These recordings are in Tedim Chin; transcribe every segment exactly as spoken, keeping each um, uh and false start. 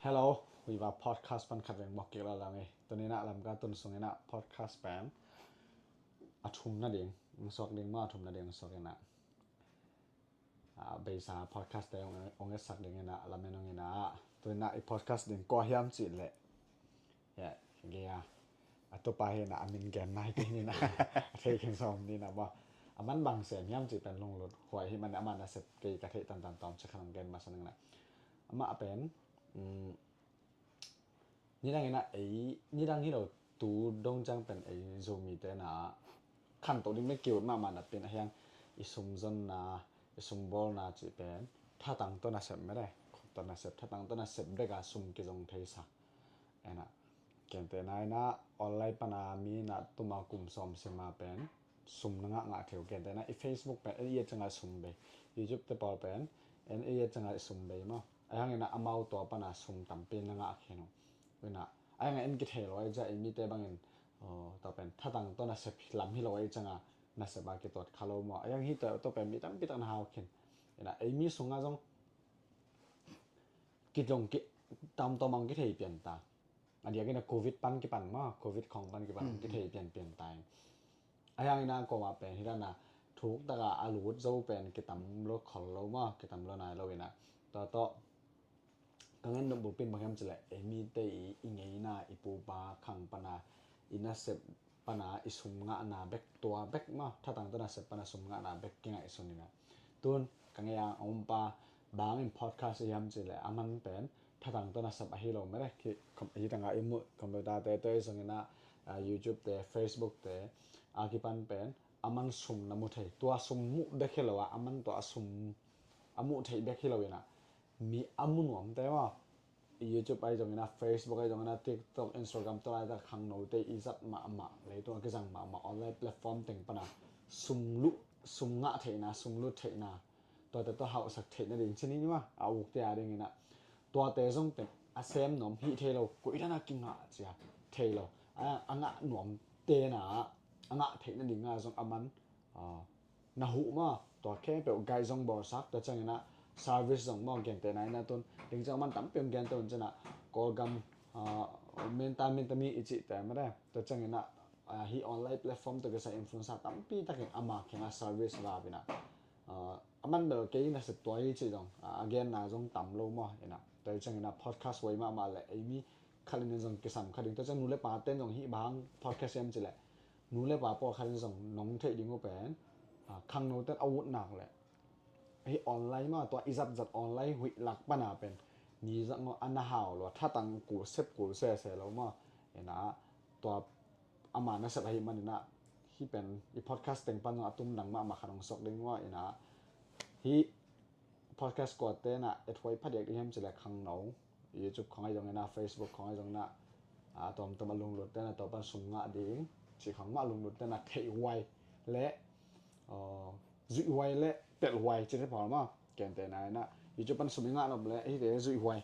Hello, Viva Podcast pan khat veng mawk kik lala ngei. Tuni inah Lamka tun sung inah podcast pen a thum nading, ang suak ding maw, a thum nading ang suak inah. A, beisa podcast te ong, ong etsak ding inah, lamen ong inah. Tuni inah i podcast ding kua hiam cih leh. Ya, gaya. A tupa hi inah, a min gen nai kei inah. A thei keng sawm ni inah maw. A man bang sem hiam cih pen lunglut. Huai hi man a man a sep kei ka theih tantan tawm cik khan ong gen masa ning inah. Amah pen, um, nidang inah ei, nidang hi lo tu dong ciang pen ei Zomi te inah khantoh ding bek kiut mahmah napi in a hiang i sum zonna, i sum bawlna cih pen thatang tawh nasep mede, khop tawh nasep, thatang tawh nasep bek a sum kizong thei sa. Inah, gentehna inah online pana mi inah tuma kum sawm sim a pen sum na ngah ngah thei uh. Gentehna i Facebook pen en i et ciang a sum bei, YouTube te pawl pen en i et ciang a sum bei maw. A hiang inah amau tua pana sum tampi na ngah khin uh. Inah, a hiang a en kithei lo ahih ciang i mite bangin, aw, tua pen thatang tawh nasep lam hi lo ahih ciang a nasep a kituat kha lo maw. A hiang hi tua, tua pen mi tampi tak na hau khin. Inah, ei mi sungah zong kidong ki, tamtawm ang kithei pian ta. A diak inah Covid pan kipan maw, Covid khawng pan kipan ang kithei pian pian ta in. A hiang inah kua mah pen hi dan a thuk tak a a lut zo pen kitam lo khol lo maw, kitam lo nai lo inah. Tua tawh ka ngen nop bulpi in bang hiam cih leh ei mite i, i ngeina, i pupa khang pana i nasep pana i sum ngahna bek tua bek maw, thatang tawh nasep pana sum ngahna bek kingaihsun inah. Tun ka ngei a a ompa bang in podcast i hiam cih leh a man pen thatang tawh nasep ahi lo mede, hi tang a i muh computer te tawh i zong inah, a, YouTube te, Facebook te a kipan pen a man sum na mu thei, tua sum muh bek hi lo a, a man tua a sum a muh theih bek hi lo inah, mi a mu nuamte maw, YouTube ahi zong inah, Facebook ahi zong inah, TikTok, Instagram, tua laitak khangnote i zat mahmah, leitung a kizang mahmah online platform teng pana sum luh, sum ngah theihna, sum lut theihna, tuate tawh hauhsak theihna ding ci ni maw, a ukte a ding inah. Tuate zong pen a sem nuam hih thei lo, koi dan a kingah cia thei lo, a, a ngah nuam tena a ngah theihna ding a zong a man, a, na huh maw, tua khempeuh guide zong bawlsak, tua ciang inah service zong maw, gentehna inah tun ding ciang a man tampi om gen tun cinah Kawlgam, a, minta minta mi i cihte mede, tua ciang inah, a, hi online platform tawh kisai influencer tampi takin ama kiangah service vap inah, a, a man bel kei nasep tua hi cih zong, a, a genna zong tam lo maw inah. Tua hi ciang inah podcast huai mahmah leh ei mi khat in zong kisam kha ding. Tua ciang nu le pa ten zong hih bang podcast hiam cih leh nu le pa pawlkhat in zong nong theih ding uh pen, a, khangno ten a ut nak leh hih online mah tua i zatzat online huih lak pana pen mi zang a na hau lo, thatang kul sep kul sese lo maw. Inah tua ama nasep ahih man inah hih pen i podcast teng pan zong a tumdang mahmah khat hong suak ding maw inah. Hih podcast kuate inah ethuai phadiak ding hiam cih leh khangno, YouTube khawng ahi zong inah, Facebook khawng ahi zong inah, a, tuamtuam a lunglut ten a tua pan sum ngah ding cih khawng mah a lunglut ten a theih huai le, aw, zuih huai le pelh huai cihte pawl maw. Gentehna inah YouTube pan sum i ngah nop leh hihte zuih huai,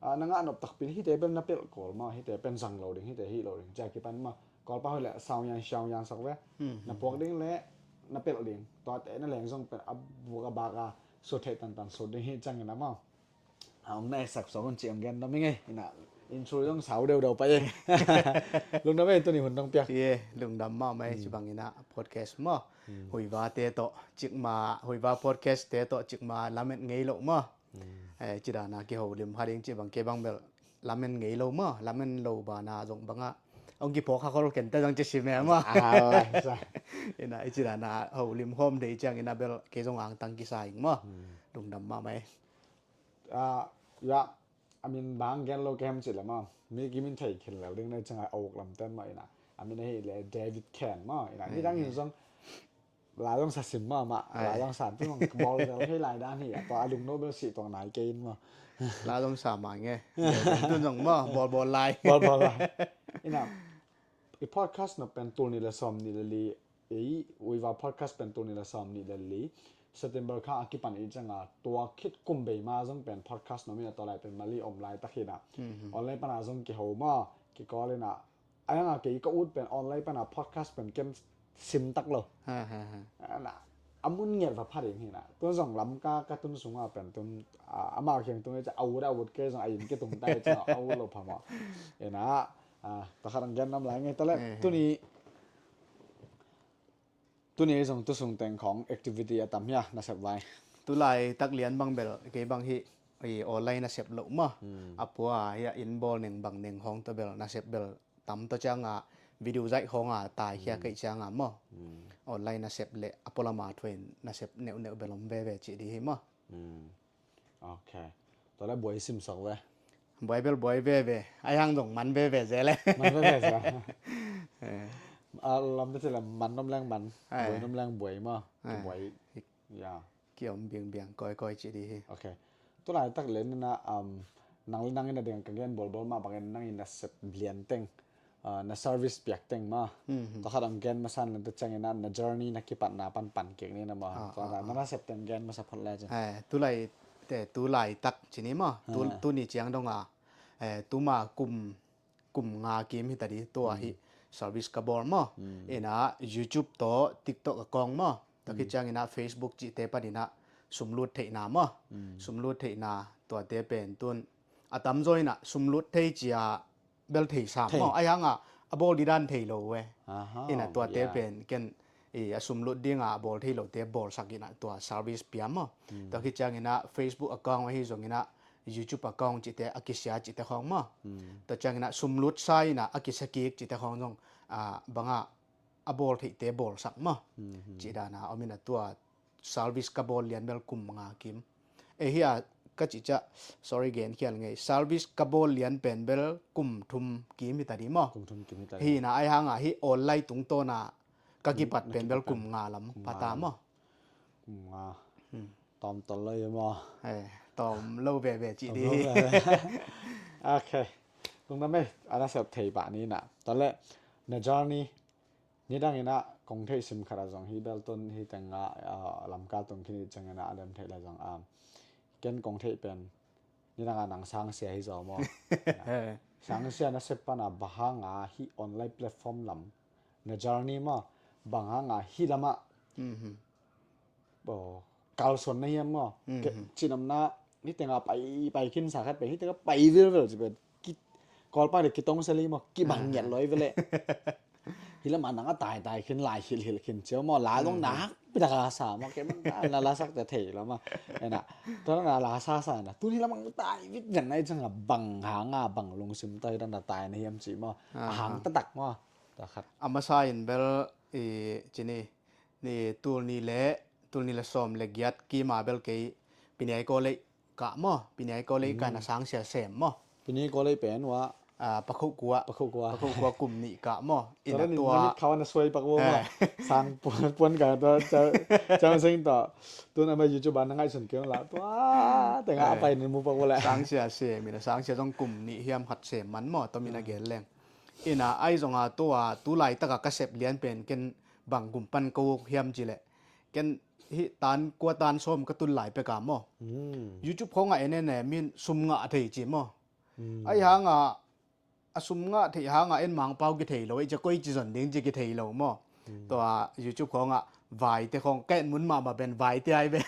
a, na ngah nop takpi hihte pen na pelh kul maw, hihte pen zang lo ding, hihte hih lo ding cia kipan maw. Kawlpa hoih leh sau yang, sau yang sak ve. Na puak ding le na pelh ding, tuate na leng zong pen a buk a bak a sut theih tantan sut ding hi ciang inah maw. A, ong na etsak suak un ci ong gen dam i ngei inah. Intro zong sau deudeu pai e. Lungdam e, tuni hun dong piak. Ye, lungdam mahmah e. Ci bang inah podcast maw, Huiva te tawh cikma, Huiva podcast te tawh cikma lamet ngei loh maw. Eh, ci dana kiho lim kha ding ci bang, kei bang bel lamen ngei lo maw, lamen lo bana zong banga ong kiphawk kha khol kente zong ci sim e maw. Inah i ci dana ho lim khawm dei ciang inah bel kei zong angtang kisa ing maw. Lungdam mahmah e. A, ya, a min bang gen lo kem cih leh maw, mi kimin thei khin lel ding na ciang a uk lamten mah inah. A min ahi leh David Ken maw inah. Nidang in zong la zong sa sim mahmah, la zong sa tu zong bawl zel thei lai dan hi a, tua a lungno bel sih tuang nai kei in maw. La zong sa mah nge. Tu zong maw, bawl bawl lai. Bawl bawl lai. Inah, i podcast nop pen tul nih le sawm nih le li, ei, Huiva podcast pen tul nih le sawm nih le li, September kha a kipan i ciang a, tua khit kum bei ma zong pen podcast nop inah tua lai pen mali om laitak hi inah. Online pana zong kiho maw, kikawl inah. A hiang a kei ka ut pen online pana podcast pen kem sim tak lo. Ana, a mun ngiat va pha ding hi na. Tun zong Lamka ka tun sungah pen tun, ah, amau kiang tun i ca a ut a ut kei zong a inn kitung ta i ca a ut lo pha maw. Ina, ah, tua khat ang gen nam lai ngei ta le. Eh, eh. Tuni, tuni zong tu sung teng khong activity a tam hia na sep vai. Tulai tak lian bang bel kei bang hi, i online na sep lo maw. Hmm. A pua hi a inn bawl neng bang neng hong ta bel na sep bel tam ta cianga video zaih khonga taikhia kei cianga maw. Hmm. Online a sep le a polama thuin na sep neuhneuh bel om veve cih di hi maw. Hmm. Ok. Tua le buai simsak ve. Buai bel buai veve. Ai hang zong man veve ze le. Man veve ze. Eh. A lam te le man nom leng man. Eh. Buai nom leng buai maw. Eh. Buai. Ya. Kiom biangbiang kawikawi cih di hi. Ok. Tulaitak len ina, um, nang le nang ina ding ka gen bolbol mah bangin nang ina sep lian teng, uh, na service piak teng mah. Mhm. Tua khat ang gen masa na tu ciang ina na journey na kipatna pan pan kik ni na mah. Ah, tua ah, na, ah. Na sep teng gen masa phot lai ciang. Eh, tulai, te, tulaitak cih ni mah. Tu, ah. Tuni ciang dong a, eh, tuma kum kum nga kim hi ta di, tua hi service ka bawl maw. Mm. Ina YouTube tawh TikTok account maw. Tua khit ciang ina Facebook cihte pan ina sumlut theihna maw. Mm. Sumlut theihna tuate pen tun a tamzaw ina sumlut thei cia bel thei sam maw. Ai hanga a bawl didan thei lo ve. Aha, ina tuate pen ken i a sumlut dinga a bawl thei lote bawlsak ina tua service pia maw. Mm. Tua khit ciang ina Facebook account ahi zong ina YouTube account cihte a kisia cihte khawng maw. Mm. Tua ciang ina sumlut sa ina a kisia kik cihte khawng zong, ah, banga a bawl theihte bawlsak maw. Mm, mm. Cih dana om ina tua service ka bawl lian bel kum nga kim. Eh, hi a ka cih ciah, sorry, gen khial ngei. Service ka bawl lian pen bel kum thum kim hi ta di maw. Kum thum kim hi ta di. Hi na ai hanga hi online tungtawna ka kipat pen bel kum nga lam pata maw. Kum nga. Hmm. Tawm tawm lo hi maw. Eh, tawm lo veve cih di. Ok. Tung na mei, ana sep thei pah ni na. Tua le na journey Nidang ina kong theih sim khat a zong hi bel tun hi tenga, ah, Lamka tung khin i ciang ina a lem theih la zong, ah, ken kong theih pen nidang a nang sangsia hi zaw maw. Sangsia na sep pana bang hanga hi online platform lam na journey maw, bang hanga hi lama kalsuan na hiam maw. Cinamna hi tenga pai pai khin sa khat pen hi tenga pai vilvel ci pen ki Kawlpa le kitong seli maw, kibang ngiat loi vele. Hi lama nang a taitai khin lai hilhilh khin cio maw, la dong nak pitak a sa maw, kei man la la sak te thei lo maw. Ena tona la sa sa na tun hi lama tai vit ngan nai changa bang hanga bang lungsim tai dan na tai na hiam ci maw. A hang tatak maw. Ta khat a masa in bel i cini ni tul ni le tul ni le sawm le giat kima bel kei piniai ko lei kah maw, piniai ko lei kah na sangsia sem maw. Piniai ko lei pen wa pakho kua pakho kua pakho kua kum nih kah maw. Ina tua khawa na suai pak wa maw. Sang puan puan kah tua chau seng tua tun ama YouTube an na ngai sun keu la tua tenga apai ni mu pak wa le. Sangsia sem ina sangsia zong kum nih hiam khat sem man maw, tua mina gel leng. Ina ai zonga tua tu laitaka ka sep lian pen ken bang gum pan ko hiam ci le ken hi tan kua tan sawm ka tun lai peka maw. YouTube khawngah en en e min sum ngah thei ci maw. Ai hanga a sum ngah thei hanga en mangpau kithei lo ei cia koi ci zon ding ci kithei lo maw. Tua YouTube khawngah vaite khawng ka en mun mahmah pen vaite ai ve.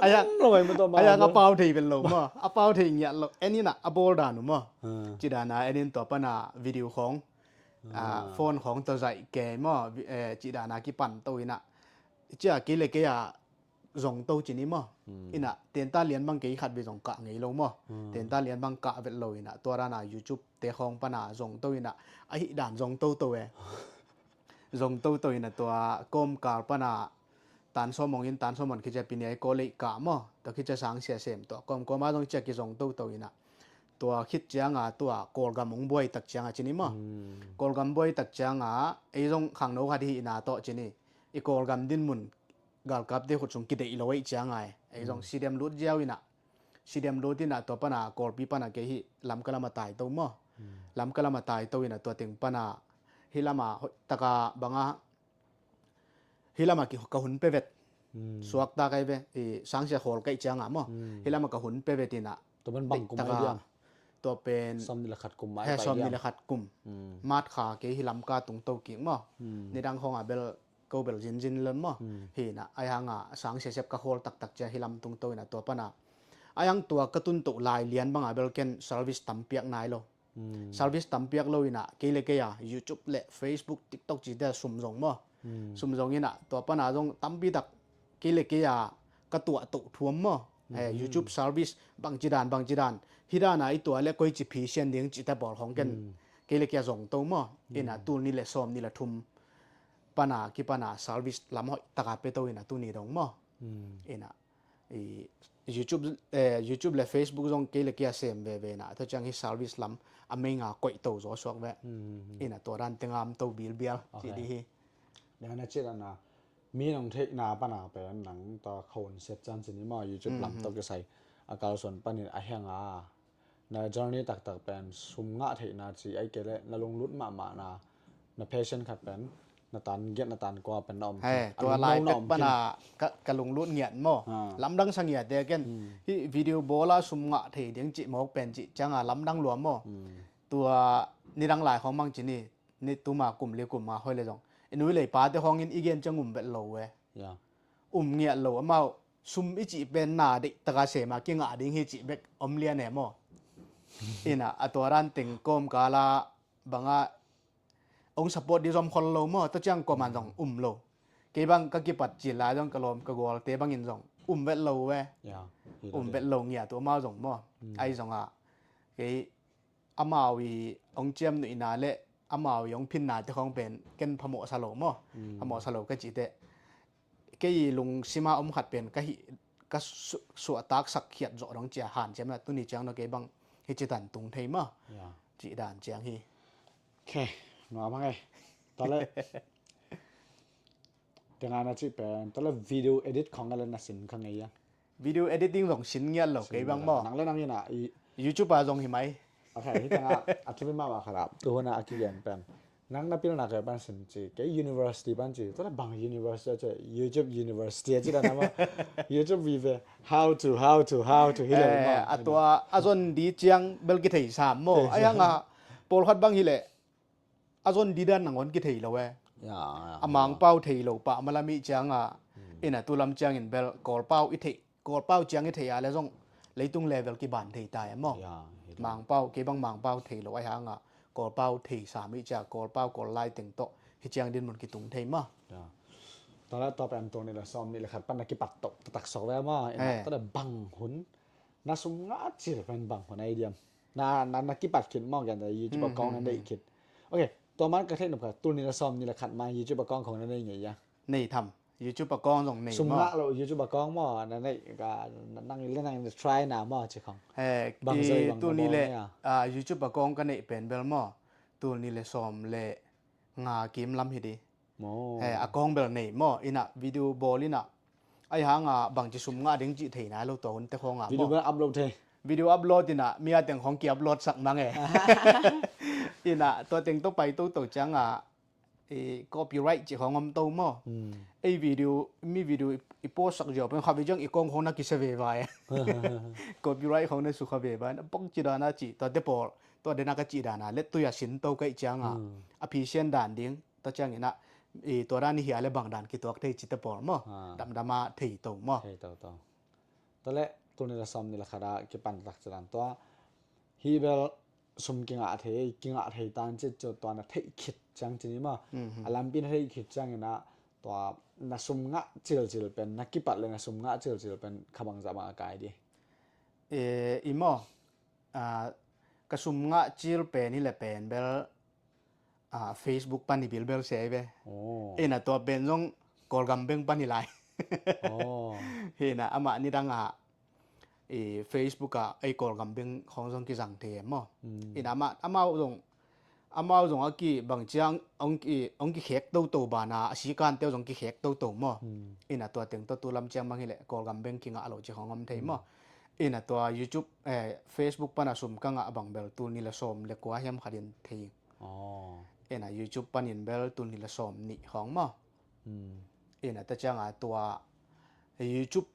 Ai hanga pau thei pen lo maw, a pau thei ngiat lo en ina a bawl dan uh maw. Ci dana en in tua pana video khawng phone khawng tawh zaih kei maw, cih dana kipan to ina cia kei le kei a zong to cini maw. Ina tenta lian bang kei khat ve zong kah ngei lo maw. Tenta lian bang kah vet lo ina tua dana YouTube te khawng pana zong to ina a hih dan zong to to e. Zong to to ina tua kawmkal pana tan sawm hong in tan sawm hon khicia piniai ko lei kah maw, tua khicia sangsia sem tua kawmkawma zong cia kizong to to ina tua khit cianga tua Kawlgam hong buai tak cianga cini maw. Kawlgam buai tak cianga ei zong khangno khat hi ina tawh cini i Kawlgam dinmun galkapte khut sung kideih lo ei cianga ei zong sidem lut ziau ina sidem lut ina tua pana Kawlpi pana kei hi Lamka lama tai to maw. Lamka lama tai to ina tua teng pana hi lama hoihtaka banga hi lama ka hun pe vet. Suakta kai ve i sangsia khawl kai cianga maw. Hi lama ka hun pe vet ina tua pen bang kum ai diam? Tua pen sawm ni le khat kum mai he sawm ni le khat kum. Mat kha kei hi Lamka tung to kik maw. Nidang khawngah bel Ko bel zinzin lon maw. Hi inah ai hanga sang siasep ka khawl taktak cia hi lam tungto inah tua pana ai hang tua ka tuntoh lai lian banga bel ken service tam piak nai lo. Service tam piak lo inah kei le kei a YouTube le Facebook, TikTok cite sum zong maw. Sum zong inah tua pana zong tampi tak kei le kei a ka tuah toh thuam maw. Eh, YouTube service bangci dan bangci dan hi dana i tuah le koi ci phi sian ding cite pawl hong ken kei le kei a zong to maw. Inah tul ni le sawm ni le thum pana kipana service lam hoih taka pe to inah tuni dong maw. Inah i YouTube, eh, YouTube le Facebook zong kei le kei a sem veve inah tua ciang hi service lam a mei nga koih to zaw suak ve. Inah tua dan tengam to bilbial ci di hi. Dana ci dana mi nong theihna pana pen nang tua khon sep can cin hi maw, YouTube lam tawh kisai a kalsuan panin a hianga na journey taktak pen sum ngah theihna ci ai kei le na lunglut mahmahna na passion khat pen na tan giat na tan kua pen na om khin. Tua lai pek pana ka lunglut ngiat maw. Lamdang sa ngiat de ken hi video bawla sum ngah thei ding cih mawk pen cih cianga lamdang lua maw. Tua nidang lai khawng mang cin hi ni tuma kum li kum a hoi le zong i nui lei pate hawngin i gen ciang um vet lo e. Um ngiat lo amau sum i cih pen na deih taka sema kingah ding hi cih bek om lian e maw. Inah a tua dan teng kawmkala banga ong support di zom khol lo maw, tua ciang kawman zong um lo. Kei bang ka kipat cil lai zong ka lawm ka gualte bangin zong um vet lo e. Um vet lo ngiat uh amau zong maw. Ai zonga kei amau i ong ciam nuihna le amau i ong phinna te khawng pen ken phamawhsa lo maw. Phamawhsa lo ka cite kei i lungsima om khat pen ka hi ka suahtaksak khiat zawh dong cia hanciamna tuni ciang no kei bang hi citan tung thei maw. Cih dan ciang hi. Khe nuam hang e. Tale tengah na cih pen tale video edit khawng a le na sin kha ngei a. Video editing zong sin ngiat lo kei bang maw. Nang le nang inah i YouTube a zong hi mai. Okay, hi tengah a thupi mahmah khat ah tuhuna a kigen pen nang na pilna kei pan sin ci kei university pan ci tale bang university a ci YouTube university a ci dana maw. YouTube vive how to how to how to hi le maw. A tua a zon di ciang bel kithei sam maw. Ai hanga pawlkhat bang hi leh a zon didan nangawn kithei lo e. A Mangpau thei lo pah malam ih cianga ina tulam ciangin bel Kawlpau i theih, Kawlpau ciang i theih a le zong leitung level kiban thei ta e maw? Mangpau kei bang Mangpau thei lo ai hanga Kawlpau thei sam ih cia Kawlpau Kawl lai teng tawh hi ciang dinmun kitung thei maw? Tala tawp em tul nih le sawm nih le khat pan na kipat tawh tatak sawk ve maw? Ina tala bang hun na sum ngah cil pen bang hun ai diam? Na, na, na kipat khit maw, gen YouTube account na neih khit. Ok, tua man ka theih nop kha, tul nih le sawm nih le khat man YouTube account khong na neih ngei a? Nei tham. YouTube account zong nei maw? Sum ngah lo YouTube account maw, na neih ka, nang le nang try na maw ci khong. He, bang zoi bang tul nih le YouTube account ka neih pen bel maw, tul nih le sawm le nga kim lam hi di. He, account bel nei maw, ina video bawl ina ai hanga bangci sum ngah ding cih thei nai lo tua hunte khonga maw? Video upload thei. Video upload ina mi a teng khong ki upload sak mang e. Ina tua teng tawh pai toto cianga copyright cih khong om to maw? Ei video, mi video i post sak ziau pen kha ve ciang i kong khong na kisia ve vai. Copyright khong na su kha ve vai, na bangci dana cih tuate pawl tua dena ka cih dana let tuia sin to ka ih cianga a phisian dan ding. Tua ciangin ah tua dan i hia le bang dan kituak thei cite pawl maw? Damdama thei to maw? Thei to to. Tua le tul nih le sawm nih le khat ah kipan tak cidan tua hi bel sum kingah thei, kingah thei tan cit cu tua na theih khit ciang cini maw? A lampi na theih khit ciangin ah tua na sum ngah cilcil pen, na kipat le na sum ngah cilcil pen kha bangzah bang a kai di? I maw? Ka sum ngah cil pen hi le pen bel Facebook pan hi bilbel sia hi ve. Ina tua pen zong Kawlgam beng pan hi lai. Hina amah nidangah Facebook ah ei Kawlgam beng khong zong kizang thei em maw? Ina amah, amau zong, amau zong a ki bang ciang ong ki, ong kikhek toto bana a sikante zong kikhek toto maw? Ina tua teng tua tulam ciang bang hi le Kawlgam beng kingah lo ci khong om thei maw? Ina tua YouTube, Facebook pana sum ka ngah bang bel tul nih le sawm le kua hiam khatin thei. Ina YouTube panin bel tul nih le sawm nih hong maw? Ina ta cianga tua YouTube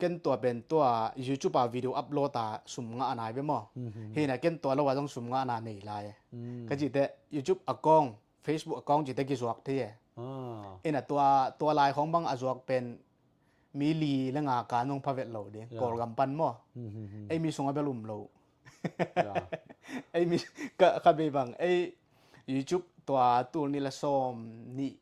ken tua pen tua YouTube a video upload a sum ngah a nai ve maw? Hina ken tua lo a zong sum ngah a na nei lai e. Ka cite YouTube account, Facebook account cite kizuak thei e. Ah. Ina tua, tua lai khawng bang a zuak pen mi li le nga ka nong pha vet lo ding. Ya. Kawlgam pan maw. Hmm, hmm, hmm. Ei mi sungah bel um lo. Ya. Ei mi ka, ka bei bang. Ei YouTube tua tul nih le sawm nih,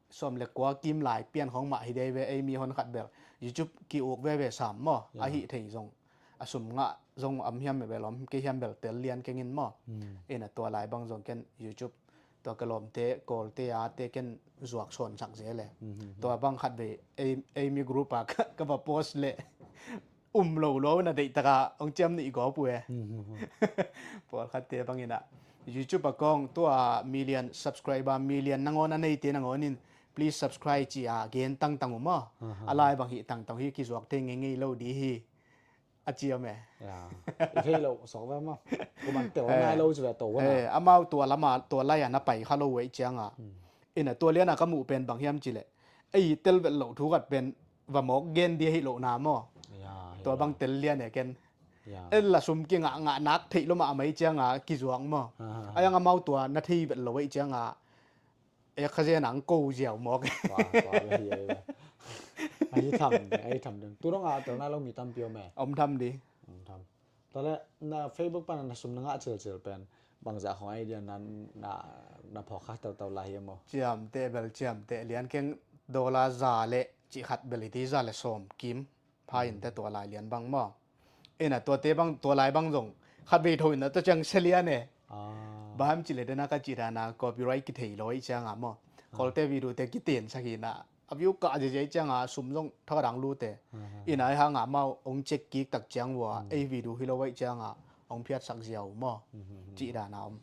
sawm le kua kim lai pian khawng mah hi dei ve, ei mi hon khat bel. YouTube ki-uk veve sam maw. Ya. A hih thei zong. A sum ngah zong om hiam bel om, kei hiam bel tel lian keng in maw. Hmm. Ina tua lai bang zong ken YouTube tua ka lawmte, Kawlte a te ken zuak sawn sak zel e. Mhm. Tua bang khat vei, ei, ei mi group a ka, ka va post le um lo lo na deih taka ong ciam nih gawp uh e. Mhm. Pawlkhatte bang ina YouTube a kong tua million subscriber, million nangawn a neite nangawn in please subscribe ci a gen tangtang uh maw. Mhm. A lai bang hih tangtang hi kizuak thei ngeingei lo di hi. A ciam e. Ya. I thei lo, sok ve maw. Kuman tel nai lo ci ve to na. Eh, amau tua lama, tua lai a na pai kha lo uh ei cianga. Hmm. Ina tua liana ka muh pen bang hiam ci le. Ei tel vet lo thu khat pen va mawk gen dia hi lo na maw. Ya, tua ya. Bang tel lian e ken. Ya. Ei la sum kingah ngah nak theih lo mah a mai cianga kizuak maw. Ha, ha, ha. Ayang amau tua na thei vet lo ei cianga. E kha zen ang ko ziau mawk. Tua, tua le hi ai ve. Ahi tham ding, ahi tham ding. Tu dong a tel nai lo mi tampi om e. Om tham di. Om tham. Tua le na Facebook pan na sum na ngah cilcil pen bangzah khong idea na, na, na phawk kha tautau lai hi maw. Ciamteh bel ciamteh lian keng dollar za le cih khat bel i ti za le sawm kim. Pha in te tua lai lian bang maw. Ina tuate bang, tua lai bang zong khat vei tho in na tua ciang sia lian e. Ah. Bang hiam ci le dena ka ci dana copyright kithei lo ei cianga maw. Ah. Kawlte video te kiten sak hi na. A view kah ziazia ei cianga sum zong thak a dang lu te. Ah. Ina ei hanga mau ong check kik tak ciang vua. Hmm. Ei video hi lo ei cianga ong phiat sak ziau maw. Hmm, hmm, hmm. Ci dana om.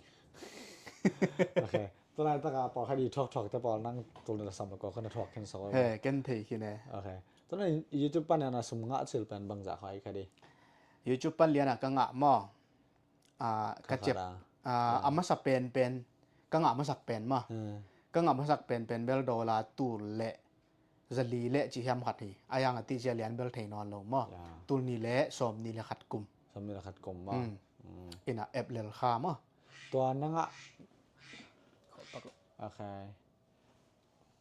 Ok. Tua lai taka pawl khat i thuak thuak te pawl nang tul na sam ko khan a thuak khen sa ko. He, ken thei khin e. Ok. Tua na YouTube pan na sum ngah cil pen bangzah kha i kha di. YouTube pan liana ka ngah maw. Ah, ka cep. Kha kha da. Ah, a masa pen pen. Ka ngah masak pen maw. Hmm. Ka ngah masak pen pen bel dollar tul le zali le ci hiam khat hi. A yang a ti zia lian bel thei nawn lo maw. Ya. Tul nih le sawm nih le khat kum. Sawm nih le khat kum maw. Hmm. Hmm. Ina app lel kha maw. Tua na ngah. Ok.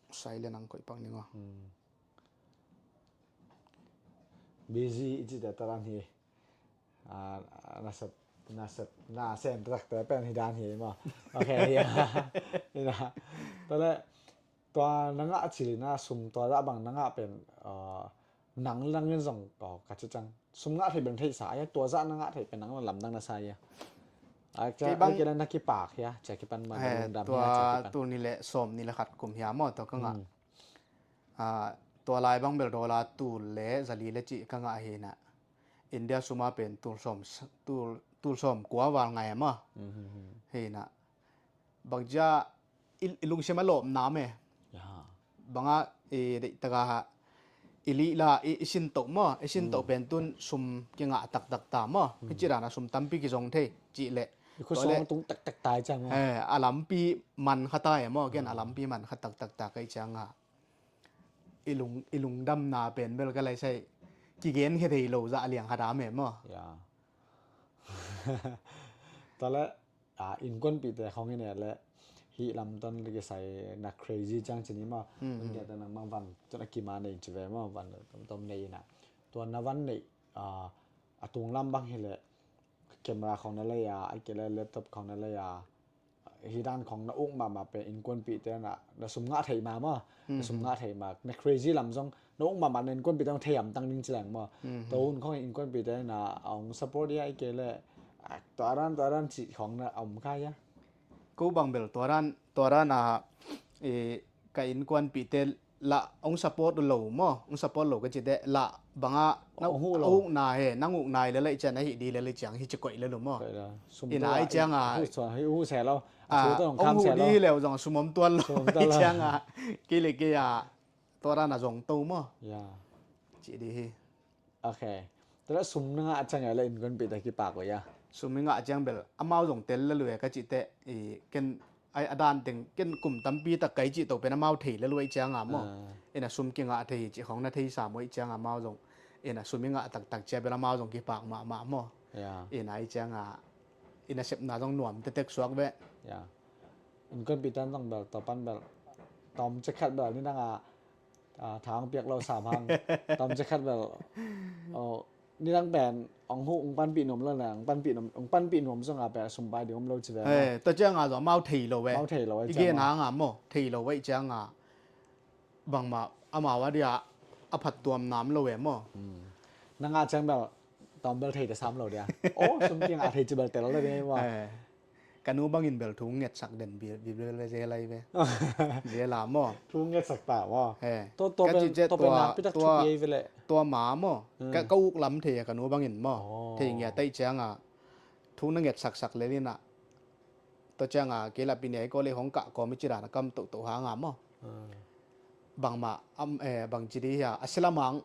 Silent ang koih pak ning aw. Hmm. Busy i cih te taran hi. Ah, na sep, na sep, na sem tak te pen hi dan hi maw. Ok, hi. Ina. Tua le, tua na ngah cil na sum tua dah bang na ngah pen, ah, nang langin zong ko ka ci cang. Sum ngah thei beng thei sa, ya tua zah na ngah thei pen nang lamdang na sa ya. Ai, kei bang kei na kipak ya, cia kipan ma, eh, lungdam tua ya, cia kipan. Tul nih le sawm nih le khat kum hiam maw, tua ka ngah. Hmm. Ah, tua lai bang bel dollar tul le zali le cih ka ngah hi na. India suma pen tul sawm, tul, tul sawm kua val ngai maw. Hmm, hmm, hmm. Hi na. Bangzia i, i lungsim a lawpna me. Ya. Banga i deih taka ha. I lih la, i, i sin toh maw, i sin toh pen tun sum kingah taktak ta maw. Hmm. Hici dana sum tampi kizong thei, cih leh. I khuasawng tung taktak ta i ciang maw. Eh, a lampi man kha ta e maw, ken a lampi man kha taktak ta ka i ciang a. I lung, i lungdamna pen bel ka lai sai. Kigen khe thei lo zah liang kha dam e maw. Ya. Tua le, a, innkuanpihte khawng i ne le, hih lamton le kisai na crazy ciang cin i maw. Hmm, hmm. Innkuanpihte nang mang van, tun a kima nei ci ve maw, van tomtom nei ina. Tua na van nei, a, a tung lam bang hi le, camera khawng na lei a, a kile laptop khawng na lei a, hih dan khawng na uk mahmah pen innkuanpihte na, na sum ngah theih mahmah, na sum ngah theih mah, na crazy lam zong, na uk mahmah na innkuanpihte hong thei hamtang ding ci leng maw. Mhm. Tua hun khawng innkuanpihte na, a hong support ia i kei le, a, tua dan, tua dan cih khawng na a om kha ia. Ko bang bel tua dan, tua dan a, e, ka innkuanpihte lah hong support lo maw, hong support lo ka cite lah banga na uk na he, nang uk nai le lai cian ahi di le lai ciang hi ci koih le lo maw. Ina ai ciang a. Hu se lo. A, hong hu di hi leu zong sum om tuan lo. Sum om tuan lo. Hi ciang a. Kei le kei a. Tua dan a zong to maw. Ya. Ci di hi. Ok. Tua le sum na ngah ciang a le innkuanpihte kipak uh ia. Sum i ngah ciang bel. Amau zong tel le lu e ka cite. I ken ai a dan teng ken kum tampi tak kai cih to pen amau thei le lu e ciang a maw. Ah. Ina sum kingah thei cih khawng na thei sa maw i ciang a amau zong. Ina sum i ngah taktak cia bel amau zong kipak mahmah maw. Ya. Ina i ciang a. Ina sepna zong nuam tetek suak ve. Ya. Innkuanpihte zong bel, tua pan bel. tawm cekhat bel ni dang a, a, thang piak lo sam hang tawm cekhat bel, oh, ni dang pen ong hu ong panpih nuam lo na, ong panpih nuam, ong panpih nuam zong a pen sum pai ding om lo ci ve. He, tua ciang a zong amau thei lo ve. Amau thei lo ve. I gen hang a maw, thei lo ve ciang a bangmah amau a dia a phat tuam nam lo ve maw. Hmm. Nang a ciang bel tawm bel thei ta sam lo dia. Oh, sum kiang a thei ci bel tel lo dia maw. He. Ka nu bangin bel thu ngetsak den bi, bi bel ve zel lai ve. Zel a maw. Thu ngetsak ta maw. He. To, to pen, to pen a pitak thupi ei ve le. Tua ma maw. Hmm. Ka, ka uk lam thei a ka nu bangin maw. Oh. Thei ngia tai ciang a. Thu na ngetsaksak le ni na. Tua ciang a kei la pi nei ko le hong kah ko mi ci dan a kam tohtoh hang a maw. Hmm. Bangmah, am, eh, bang ci di hia, a silamang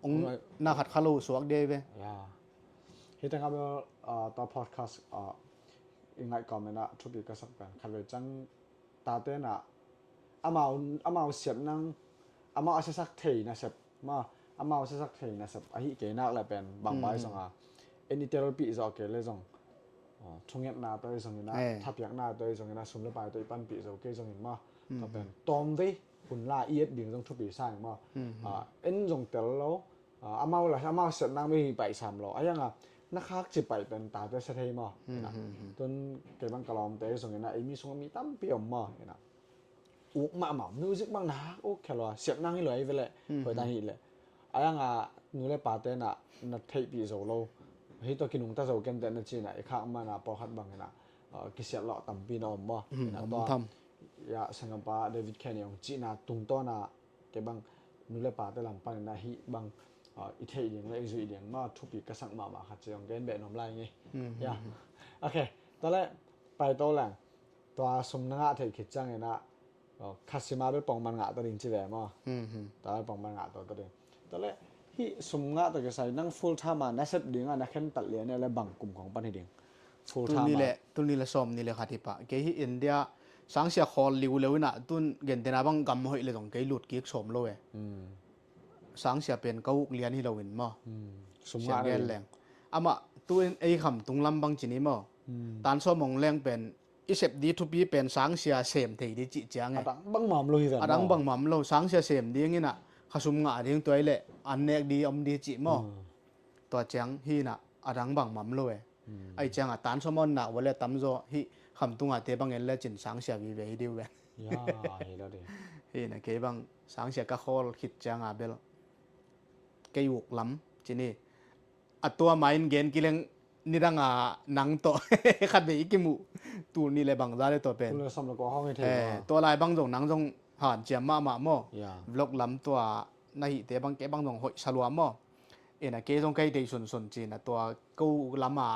ong na khat kha lo suak dia ve. Ya. Hi teng a bel, ah, tua podcast, ah, i ngaih kawm in a thupi ka sak pen khat ve ciang tate na amau, amau siat nang, amau a siasak thei nasep ma, amau a siasak thei nasep ahi kei nak le pen bang bai zong a en i telpih zawh kei le zong, ah, thungetna tawh i zongin a, eh, thapiakna tawh i zongin a, sum le pai tawh i panpih zo kei zongin ma, tua pen tawm vei hun la i et ding zong thupi sa ing ma. Ah, en zong tel lo, ah, amau la, amau siat nang mi hi pai sam lo. A yang a na khak ci pai pen tate sa thei ma. Tun kei bang ka lawmte zongin a, ei mi sung a mi tampi om ma. Uk mahmah, music bang na hak uk khia lua, siat nang hi lua ei ve le, hoih dan hi le. A yang a nu le pate na, na theihpih zo lo. Hei tua kinungta zo ken te na ci na, i khak man a pawlkhat bang in a, ah, kisiat lawh tampi na om maw. Hmm, ina om tua tham. Ya, sanggampa David Kenny ong ci na tungtawn a, kei bang nu le pate lam pan in a hih bang, ah, i theih ding le i zuih ding maw, thupi ka sak mahmah khat ci ong gen beh nuam lai ngei. Hmm, hmm, hmm. Ya. Ok, tua le, pai to leng. Tua sum na ngah theih khit ciangin ah, oh, kha sim a bel pongman ngah ta ding ci ve maw. Hmm, hmm. Tua bel pongman ngah ta, ta ding. Tua le, hih sum ngah tawh kisai nang full time a na sep ding a na khentat lian le bang kum khong pan hi ding. Full time a. Tul nih le, tul nih le sawm nih le khat hi pah. Kei hih India sangsia khawl liuleu in ah tun gentehna bang gam hoih le zong kei lut kik sawm lo e. Hmm. Sangsia pen ka uk lian hi lo in maw. Hmm. Sum ngah leng. Amah tu in ei Khamtung lam bang ci ni maw. Hmm. Tan sawm hong leng pen i sep di thupi pen sangsia sem thei di cih ciang e. A dang bangmah om lo hi ve maw. A dang bangmah om lo, sangsia sem ding in ah kha sum ngah ding tua i leh an nek di om di cih maw. Hmm. Tua ciang hi in ah a dang bangmah om lo e. Hmm. Ai ciang a tan sawm on nak vua le tamzaw hih Khamtung a te bang en le cin sangsia vive hi diu ve. Ya, hi lo ding. Hi in ah kei bang sangsia ka khawl khit ciang a bel kei uk lam ci ni. A tua ma in gen kileng nidang a nang tawh khat vei i kimuh. Tul nih le bangza le tua pen. Tul nih le sawm le kua khawng hi thei. Eh, tua lai bang zong nang zong hanciam mahmah maw. Ya. Vlog lam tua na hihte bang kei bang zong hoih sa lua maw. Ina kei zong kei tei sunsun ci in ah tua ko lam a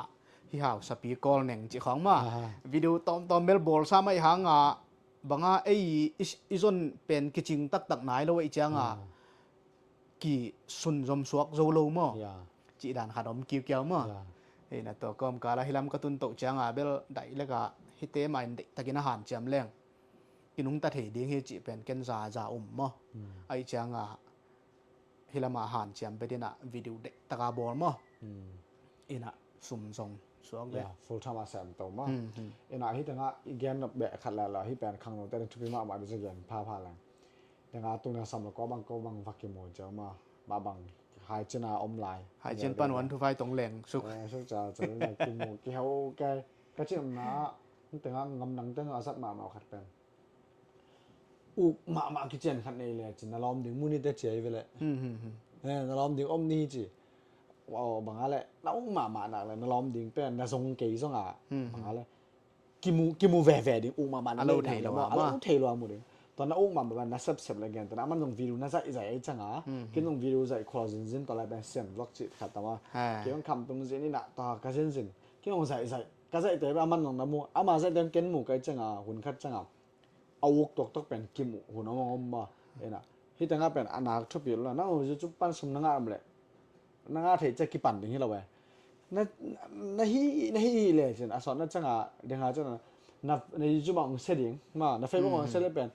hi hausapi kawl neng ci khawng maw. Aha. Video tawmtawm bel bawl sa mai hang a bang a ei i, i zon pen kicing taktak nai lo ei ciang a. Ah. Kisun zom suak zo lo maw. Ya. Cih dan khat om kiukiau maw. Ya. Hei na tua kawmkal a hi lam ka tun toh ciang a bel daih lek a hihte mah in deihtakin a hanciam leng. Kinungta thei ding hi cih pen ken zaza um maw. Hmm. Ai ciang a hi lam a hanciam pet in ah video deihtak a bawl maw. Hmm. In ah sum zong suak le. Ya, full time a sem to maw. Hmm, hmm. In ah hih teng ah i gen nop beh khat le lo, hih pen khangnote ding thupi mahmah ding ci gen phapha leng. Teng a tung deng sam lo ko bang ko bang va kimu ciau ma. Mah bang Haicin a om lai. Haicin pan wan thu vai tong leng suk. Eh, suk ca ca na kimu kihau ke. Ka cin na teng a ngam nang teng a zat mahmah khat pen. Uk mahmah kician khat nei le cin na lawm ding mu ni te ciai ve le. Hmm, hmm, hmm. Eh, na lawm ding om ni ci. Wow, bang a le na uk mahmah nak le na lawm ding pen na zong kei zong a. Hmm, hmm. Bang a le kimu, kimu veve ding, uk mahmah na lo thei lo a, a lo thei lo a mu ding. Tua na uk mahmah na sepsep le gen, tua na man zong video na zaihzaih ai ciang a. Hmm, hmm. Ken zong video zaih khua zinzin tua lai pen siam vlog cih khat ta ma. Ha. Ken zong Khamtung zin in ah tua ka zinzin. Ken zong zaihzaih, ka zaihte a man zong na mu, ama zaihte ken mu kai ciang a, hun khat ciang a. A uk tuaktuak pen kimuh hun om om ma. Ena. Hih teng a pen a nak thupi lo na, nang YouTube pan sum na ngah om le. Na ngah thei ciang kipan ding hi lo e. Na, na hi, na hi hi le cin, a sawt na ciang a, ding a ciang a, na, na YouTube a ong se ding, ma, na Facebook a ong se le pen.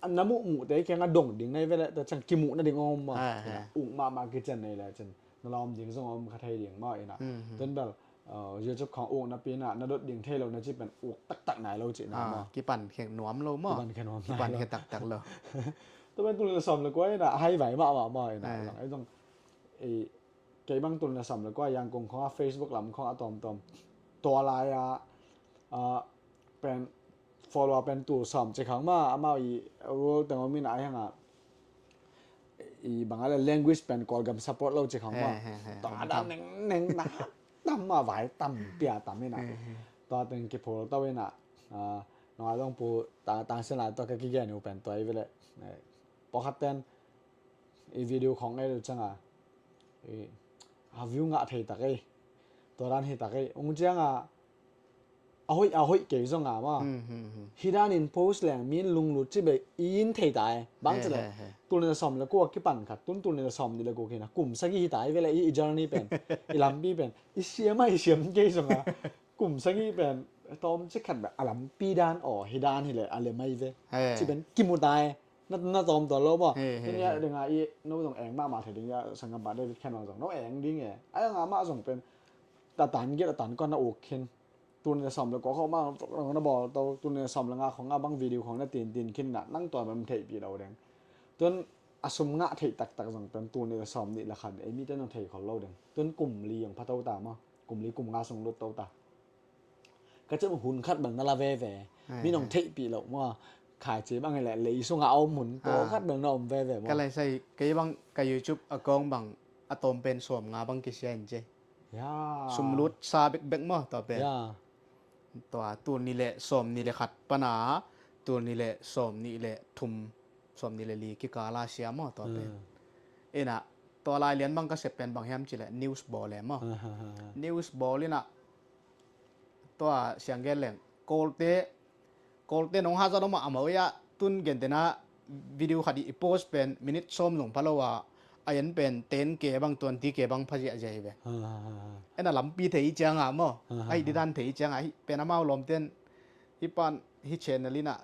Na muh muh te kiang a dong ding na hi ve le, ta ciang kimuh na ding om ma. Ah, ah. Uk mahmah kician nei le cin. Na lawm ding zong om kha thei ding ma ina. Hmm, hmm. Tun bel, uh, YouTube khawng uk napi inah na dot ding thei lo na ci pen uk taktak nai lo cihna maw? Kipan khe nuam lo maw? Kipan khe nuam nai lo. Kipan khe taktak lo. Tua pen tul nih le sawm le kua inah hai vai mahmah maw inah zong ei zong kei bang tul nih le sawm le kua Yangon khawng a Facebook lam khawng a tawmtawm tua lai-a pen follower pen tul sawm ci khawng mah amau i rule teng om inah ai hanga i bang a le language pen Kawlgam support lo ci khawng mah. Tua a dan nengneng na tam mah vai tam pia tam inah tua teng kiphul to inah nong a zong pu tangsen lai tua ka kigen uh pen tua i vele pawkhat ten i video khawng ei lo canga a view ngah thei tak ei. Tua dan hi tak ei ung cianga a hoih a hoih kei zonga maw? Hi danin post leng min lunglut ci bei in thei ta e. Bang ci le tul nih le sawm le kua kipan khat tun tul nih le sawm nih le kua kina kum sagih hi ta i vele i journey pen i lampi pen i siam a i siam kei zonga kum sagih pen tawm ci khat bek a lampi dan aw hi dan hi le a le mai ve ci pen kimu ta e. Na tawm tuan lo maw? Hi ni a dinga i no zong eng mahmah thei ding a sangam ba David Khen wang zong no eng ding e. A nga mah zong pen a tan giat a tan kua na uk khin tul nih le sawm le kua khawng mah na bawl to tul nih le sawm le nga khawng a bang video khawng na tin tin khin na nang tua bang theihpih lo ding. Tun a sum ngah theih taktak zong pen tul nih le sawm nih le khat ei mite nong thei khol lo ding. Tun kum li ang pha to ta maw? Kum li kum nga sung lut to ta. Ka cem hun khat bang na la veve mi nong theihpih lo maw? Khaici bang hileh lei sungah a om hun pawlkhat bang na om veve maw? Ka lai sai kei bang ka YouTube account bang a tawm pen sawm nga bang kisia in ci. Sumlut sa bekbek maw tua pen? Tua tul nih le sawm nih le khat pana tul nih le sawm nih le thum sawm nih le li kikala sia maw tua pen? Inah tua lai lian bang ka sep pen bang hiam cileh news bawl e maw? News bawl inah tua siang gen leng Kawlte Kawlte nong hazat om a amau ia tun gentena video khat i post pen minute sawm zong pha lo a a en pen ten ke bang twenty ke bang pha ziahziah hi ve. Ena lampi thei cianga maw? Ahi didan thei cianga hi pen amau lawmten hi pan hi channel ina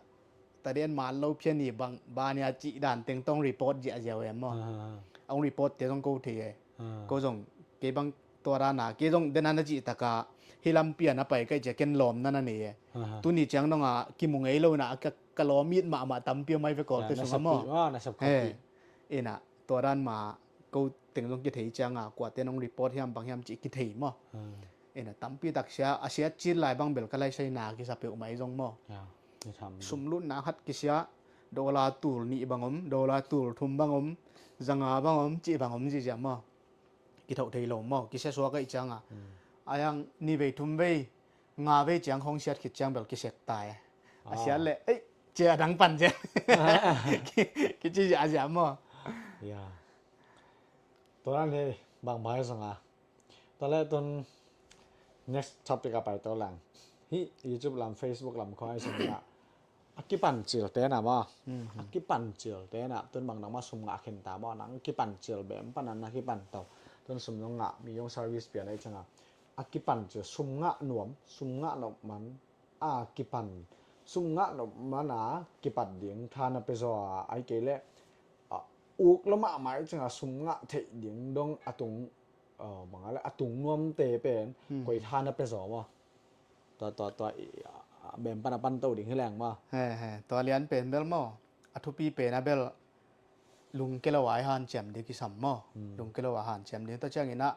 taden man lo phian hi bang bania cih dan teng tong report ziahziah em maw? A hong report te zong ko thei e. Ko zong kei bang tua dana kei zong dena na cih taka hi lampi a na pai kai cia ken lawm na na nei e. Tuni ciang donga kimu ngei lo ina ka lawm it mahmah tampi om ai ve Kawlte sung a maw? Ina tua dan ma ko teng zong kithei cianga kuate nong report hiam bang hiam cih kithei maw? Ina tampi taksia a siat cil lai bang bel ka laisai na kisa peuh mai zong maw? Sumlutna khat kisia dola tul nih bang om dola tul thum bang om zanga bang om cih bang om zizia maw? Kithoh thei lo maw kisia suak aih cianga a yang ni vei thum vei nga vei ciang hong siat khit ciang bel kisek tai a siat leh ei cia dang pan cia kici ziahziah maw? Tua dan hi bang bai zong a tua leh tun next topic a pai to lang hi YouTube lam Facebook lam khong ai zong a a kipan cil tena maw? A kipan cil tena tun bang nang ma sum ngah khin ta maw nang kipan cil bem pana na kipan to tun sum zong ngah mi zong service pian ai cianga a kipan cil sum ngah nuam sum ngah nop man a kipan sum ngah nop man a kipat ding tha na pia zaw a ai kei leh uk lo mahmah ai cianga sum ngah theih ding dong a tung bang a le a tung nuamte pen koi tha na pia zaw maw? Tua tua tua bem pan a pan to ding hi leng maw? He he tua lian pen bel maw? A thupi pen a bel lungke lo ai hanciam ding kisam maw? Lungke lo a hanciam ding tua ciangin a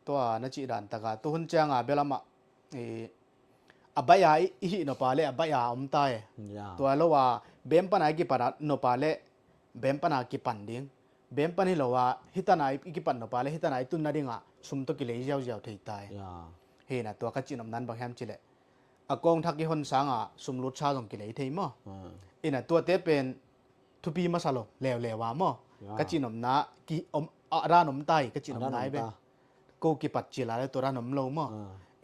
tua na cih dan taka tu hun cianga bel amah a baih a i hih nopa le a baih a om ta e. Tua lo a bem pan a i kipan a nopa le bem pan a kipan ding bem pan hi lo a hitana i kipan nopa le hitana i tunna dinga sum to kilei ziauziau thei ta e. Hina tua ka cih nopnan bang hiam cileh a kawng thak i hon sanga sum lutsa zong kilei thei maw? Ina tuate pen thupi masa lo leuleu a maw? Ka cih nopna ki om a dan om ta i ka cih nopna i be ko kipat cila le tua dan om lo maw?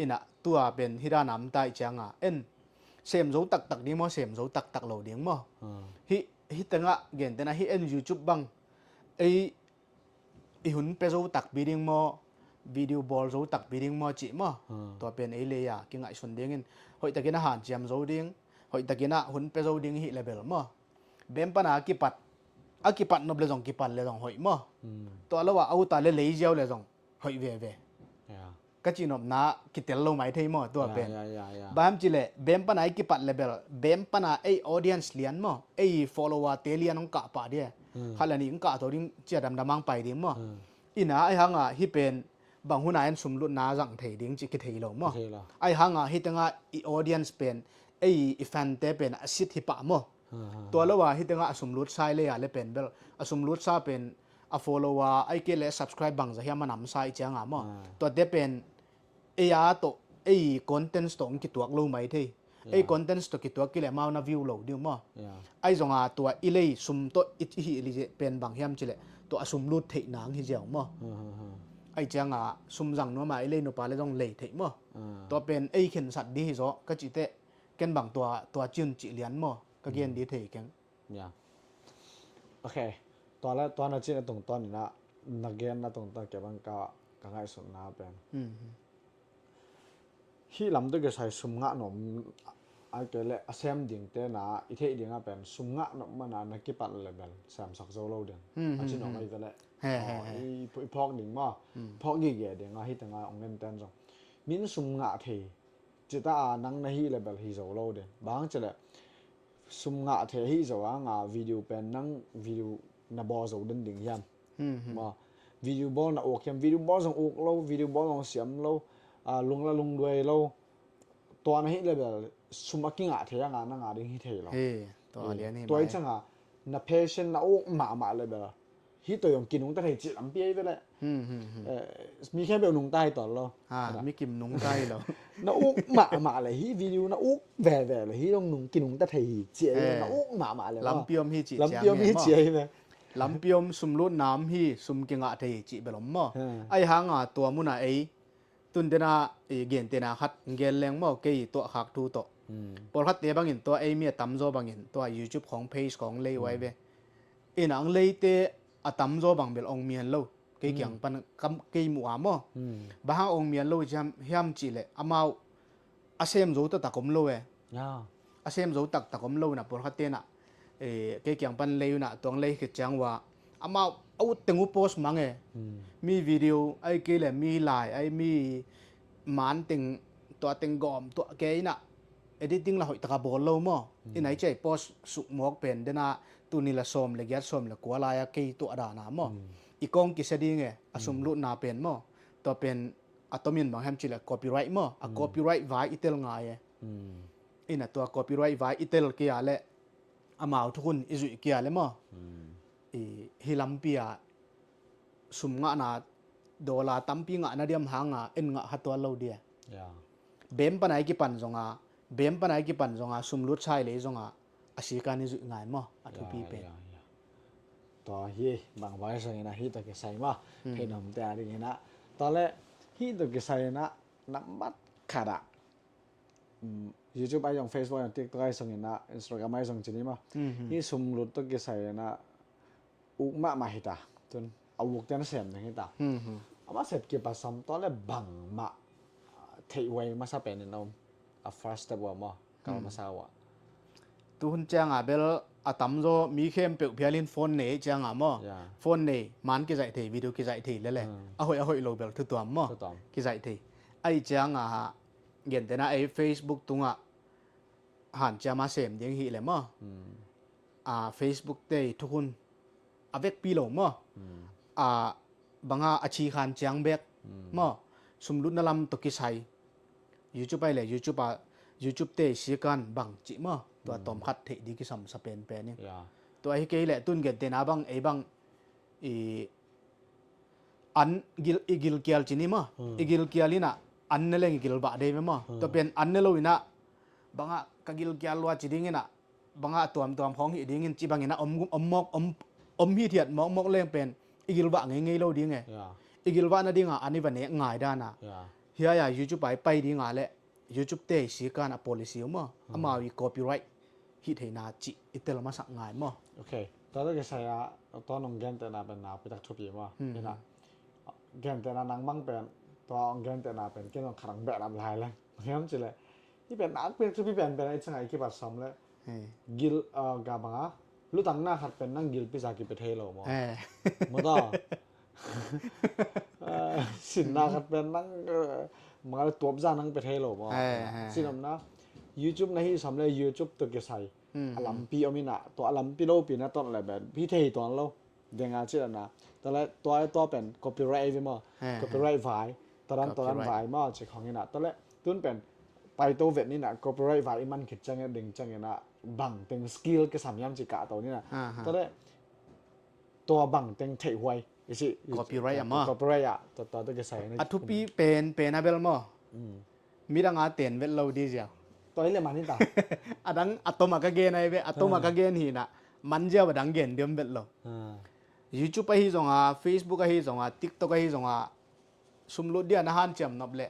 Ina tua pen hi dan a om ta i cianga en sem zo taktak ding maw sem zo taktak lo ding maw? Hi hi tengah gentena hi en YouTube bang ei i hun pe zo takpi ding maw? Video bawl zo takpi ding maw cih maw? Tua pen ei leia kingaihsun dingin hoihtakin a hanciam zo ding hoihtakin a hun pe zo ding hih le bel maw? Bem pana a kipat a kipat nop le zong kipat le zong hoih maw? Tua lo a auta le leiziau le zong hoih veve. ka cihnopna kitel lo mai thei maw, tua pen. Bang hiam cih leh bem pana i kipat leh bel bem pana ei audience lian maw, ei follower te lian hong kah pah ding. Khat le nih hong kah to ding, ci a damdam hong pai ding maw. Ina ahi hanga hih pen bang huna in sumlutna zang thei ding cih kithei lo maw. Ahi hanga hih tengah i audience pen, ei i fan te pen a sit hi pah maw. Tua lo a hih tengah a sumlut sa i lei a le pen bel, a sumlut sa pen a follower ai ke le subscribe bangza hiam a namsa i cianga maw. Tuate pen ei a tawh, ei contents tawh hong kituak lo mai thei. Ei contents tawh kituak kei leh amau na view lo ding maw. Ahi zonga tua i lei sum tawh i, i hih lizeh pen bang hiam cih leh tua a sumlut theihna hong hi ziau maw. Ahi cianga sum zang nuama i lei nupa le zong lei theih maw. Tua pen ei khensat ding hi zaw ka cih teh, ken bang tua, tua ci un cih lian maw, ka gen ding thei keng. Ok. Tua le tua na cihna tungtawn inah, na genna tungtawn kei bang ka, ka ngaihsutna pen, hih lam tawh kisai sum ngah nop, a kei le a sem ding tena i theih dingah pen sum ngah nop mana na kipat le bel semsak zo lo ding. A ci nop ahi ve le. I phawk ding maw. Phawk gige ding ahi tengah ong en ten zong min sum ngah thei cita a nang na hih le bel hi zo lo ding. Bang ci le sum ngah thei hi zo a nga video pen nang video na bawl zo den ding hiam. Maw, video bawl na uk hiam, video bawl zong uk lo, video bawl zong siam lo, lung la lungduai lo. Tua na hih le bel sum a kingah thei a nga na ngah ding hi thei lo. Tua i canga na passion na uk mahmah le bel hih tawh zong kinungta thei cih lampi ahi ve le. Mi khempeuh nungta hi tawn lo. Mi kim nungta hi lo. Na uk mahmah le hih video na uk veve le hih dong nung kinungta thei hi cih ahi ve. Na uk mahmah le lampi om hi cih, lampi om hi cih ahi ve. Lampi om, sumlutna om hi, sum kingah thei hi cih bel om maw. Ahi hanga tua muna ei tun dena i gentehna khat gen leng maw, kei tuah khak thu tawh. Pawlkhatte bangin tua ei mi a tamzaw bangin tua YouTube khong page khong lei uai ve. Ina ang leite a tamzaw bang bel ong mian lo. Kei kiang pan kam kei mu a maw. Bang hang ong mian lo hiam, hiam cih leh amau a sem zo taktak om lo e. A sem zo taktak om lo ina pawlkhat tena, kei kiang pan lei una tuang lei khit ciang ua amau a ut teng uh post mang e. Mi video ai kei le mi lai ai mi man teng tua teng gawm tua kei ina editing la hoih taka bawl lo maw. Ina i cei post suk mawk pen dena tuni la sawm le giat sawm le kua lai a kei tua dana maw. I kong kisia ding e a sumlutna pen maw. Tua pen a tomin bang hem cih le copyright maw. A copyright vai i tel ngai e. Ina tua copyright vai i tel kei a le amau thukhun i zuih kei a le maw. Hi lampi a sum ngahna dollar tampi ngahna diam hanga en ngah ha tuan lo dia. Bem pana i kipan zonga, bem pana i kipan zonga sumlut sai lei zonga a sikan i zuih ngai maw a thupi pen. Tua hi bang vai sangina hi ta kisai maw. Hei nomte a dingina tua le hi ta kisaina nambat khata. YouTube ai zong, Facebook ai zong, TikTok ai zong ina, Instagram ai zong cini maw. Hi sumlut tawh kisai ina uk mahmah hita. Tun a uk tian sem ding hita. A masa kipat sam tawh le bangmah theih huai masa pen in om. A first step ua maw. Kal masa ua. Tuhun cianga bel a tamzaw mi khempeuh phialin phone nei cianga maw. Phone nei, man kizaih thei, video kizaih thei lele. A hoih a hoih lo bel thutuam maw. Kizaih thei. Ai cianga gentena ei Facebook tungah hanciama sem ding hih le maw. A Facebook tei thukhun a vekpi lo maw. A banga a cikhan ciang bek maw. Sumlutna lam tawh kisai YouTube ai le YouTube a, YouTube tei sikan bang cih maw. Tua tawmkhat theih di kisamsa penpen in. Tua hi kei le tun gentena bang ei bang i an gil, i gilkial cini maw. I gilkial ina an ne leng i gilbah dei maw. Tua pen an ne lo ina banga ka gilkial lua ci dingina banga tuamtuam khawng hih dingin ci bangina om, om mawk, om, om hithiat mawkmawk leng pen i gilbah ngeingei lo ding e. I gilbah nadinga an i va nek ngai dana. Hiaia YouTube ai pai dinga le YouTube te sikan a policy uh maw. Amau i copyright hih theina cih i tel masak ngai maw. Ok. Tua tawh kisai a tua nong gentehna pen nakpitak thupi maw. Ina gentehna nang mang pen tua ong gentehna pen ken ong kharang behlap lai leng. Hiam cile hih pen nakpitak thupi penpen a i canga i kipat sam le gil ga banga lutang na khat pen nang gilpi za kipi thei lo maw. Maw ta. Sinna khat pen nang, eh, mangale tuapza nang pe thei lo maw. He, he, he. Sinopna YouTube na hi sam le YouTube tawh kisai a lampi om inah, tua a lampi lopi na ton le pen hi thei tuan lo. Denga ci lana tale tua tua pen copyright ahi ve maw. He, he. Copyright vai, taran taran vai maw ci khong inah tale tun pen paito vet ninah copyright vai i man khit ciangin ding cianginah bang teng skill kisam hiam ci kah to ninah. Tale tua bang teng theih huai i ci. Copyright ah maw? Copyright ah tua tua tua kisai a thupi pen pen a bel maw. Midang a ten vet lo di ziau. Tua hi le man hi ta. A dang a tom a ka gen ahi ve, a tom a ka gen hi na. Man ziau a dang gen diam vet lo. YouTube ahi zonga, Facebook ahi zonga, TikTok ahi zonga, sumlut dia na hanciam nop le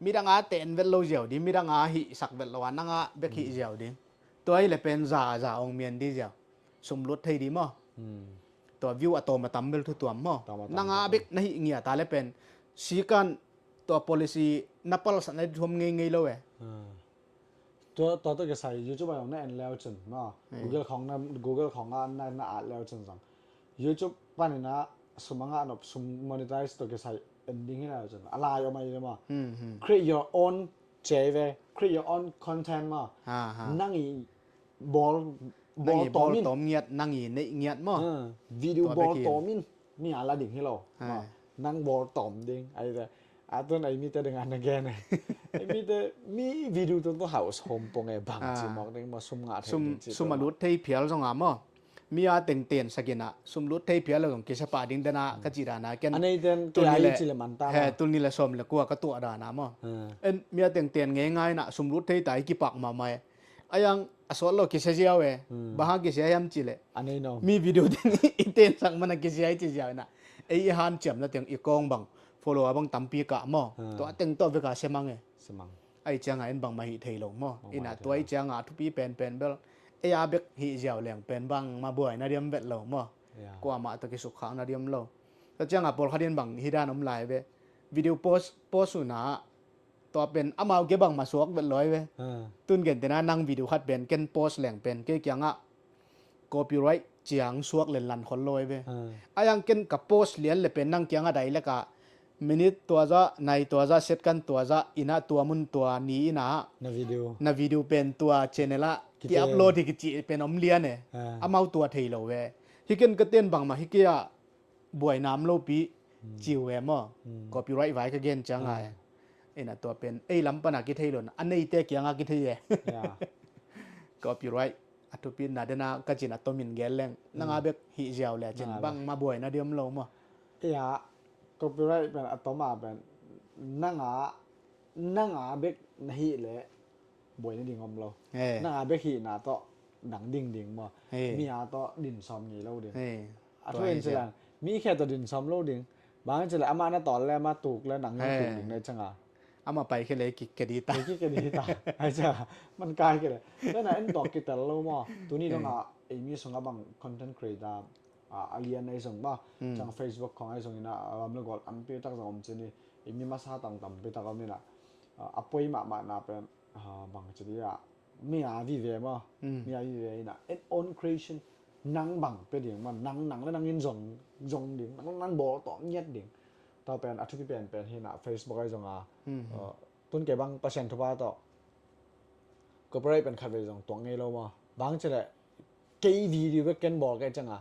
midang a ten vet lo ziau di, midang a hihsak vet lo a nang a bek hih ziau di. Tua hi le pen za za ong mian di ziau. Sumlut thei di maw? Tua view a tawm a tam bel thu tuam maw? Nang a bek na hih ngiat a le pen sikan tua policy na palsat na di thuam ngeingei lo e. Tua tua tua kisai YouTube a zong na en leu cin maw? Google khong na, Google khong a na na at leu cin zong YouTube panin a sum a ngah nop, sum monetize tua kisai en ding hi leu cin a lai om a i maw? Create your own, ci ve, create your own content maw? Nang i bawl bawl tawm in, nang i neih ngiat maw? Video bawl tawm in. Mi a la ding hi lo. Nang bawl tawm ding ai ve. A tun ai mite ding a na gen e. Ai mite mi video tun tu hau som pong e bang ci mawk ding maw, sum ngah thei ding ci sum a lut thei phial zonga maw? Mi a tengten sakin a sum lut thei phial lo zong kisa pah ding dena ka ci dana ken a nei ten tul ni le ci le man ta he maw? Tul ni le sawm le kua ka tuah dana maw? En mi a tengten ngei ngai na sum lut thei ta i kipak mahmah e. A yang a sawt lo kisia ziau e. Bang hang kisia hiam ci le a nei no mi video ding i tensak man a kisia i ci ziau na. Ei i hanciam na teng i kawng bang follow a bang tampi kah maw? Tua teng tawh vek a semang e. Semang. Ai cianga en bangmah hih thei lo maw? Ina tua i cianga a thupi penpen bel ei a bek hih ziau leng pen bangmah buaina diam vet lo maw? Kuamah tawh kisukkhakna diam lo. Tua cianga pawlkhat in bang hi dan om lai ve. Video post post una tua pen amau ke bangmah suak vet lo ai ve. Tun gentena nang video khat pen ken post leng pen kei kiangah copyright ciang suak lenlan khol lo ai ve. A yang ken ka post lian le pen nang kiangah dai leka minute tua zah, nai tua zah, second tua zah, ina tua mun tua ni ina na video pen tua channel ah ki upload hi kici pen om lian e. Amau tua thei lo ve. Hi ken ka ten bangmah hi kei ah buaina om lopi ci uh e maw? Copyright vai ka gen cianga e. Ina tua pen ei lam pana kithei lo na a neite kianga kithei e. Copyright a thupitna dena ka cin a tomin gel leng nanga bek hih ziau le cin bangmah buaina diam lo maw? Ia copyright pen a toma pen nanga nanga bek na hih le buaina ding om lo. Nanga bek hihna tawh dang ding ding maw? Mi a tawh din sawm ngei lo ding. A thu in cilang mi khe tawh din sawm lo ding. Bang cilang amah na tawl le amah tuk le nang na tuk ding na i cianga. Amah pai khe le kik ke di ta. Kik ke di ta. Ai cianga man kai khe le. Tena en tawh kitel lo maw? Tuni dong a ei mi sunga bang content creator a lian ai zong maw? Ciang Facebook khong ai zong ina a lam le gol tampi tak zong om cini. Ei mi masa tang tampi tak om ina a poi mahmah na pen bang cini a mi a vive maw? Mi a vive ina en own creation nang bang pe ding maw? Nang nang le nang in zong zong ding nang nang bawl tawh ngiat ding. Tau pen a thupi pen pen hina Facebook ai zonga tun ke bang Pasian thupa tawh copyright pen khat vei zong tuak ngei lo maw? Bang cile kei video bek ken bawl kei cianga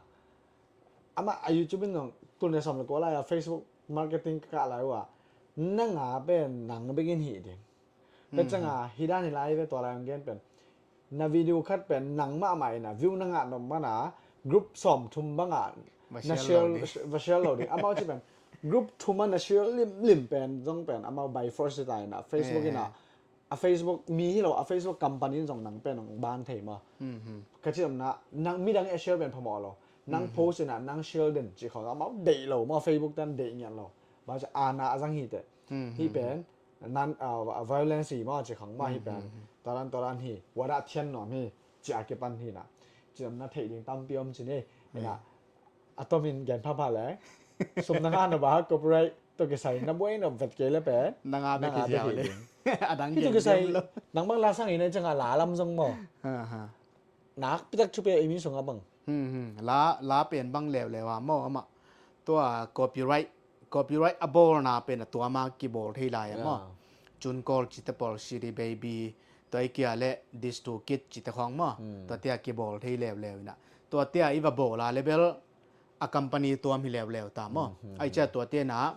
amah a YouTube in zong tun le sawm le kua lai a Facebook marketing ka kah lai uh a nanga pen nang bek in hih ding. Pen cianga hi dan hi lai ve tua lai ang gen pen na video khat pen nang mahmah ina view na ngah nop mana group sawm thum banga na share va share lo ding amau ci pen group thum a na share limlim pen zong pen amau by force ta ina Facebook ina a Facebook mi hi lo a Facebook company in zong nang pen ong ban thei maw? Ka ci omna nang midang a share pen phamawh lo nang post ina nang share den ci khawng amau deih lo maw? Facebook tan deih ngiat lo ba ci ana a zang hi te hi pen nan violence hi maw ci khawng maw hi pen taran taran hi wada thian nuam hi ci a kipan hi na ci omna theih ding tampi om ci ni ina a tomin gen phapha le sum na ngah na ba copyright to kisai na buai na vet kei le pen nanga be kiziau le a dang gen kisai nang bang la sang ina cianga la lam zong maw? Nak pitak chu pe imi sunga bang la la pen bang leuleu a maw amah tua copyright copyright a bawlna pen a tuama kibawl thei lai a maw? Yeah. Tune Call cite pawl, City Baby, tua i kia le Diss To Kid cite khawng maw? Hmm. Tua tia kibawl thei leuleu ina. Tua tia i va bawl a le bel a company tuam hi leuleu ta maw? Hmm, hmm, ai cia hmm. Tua tia na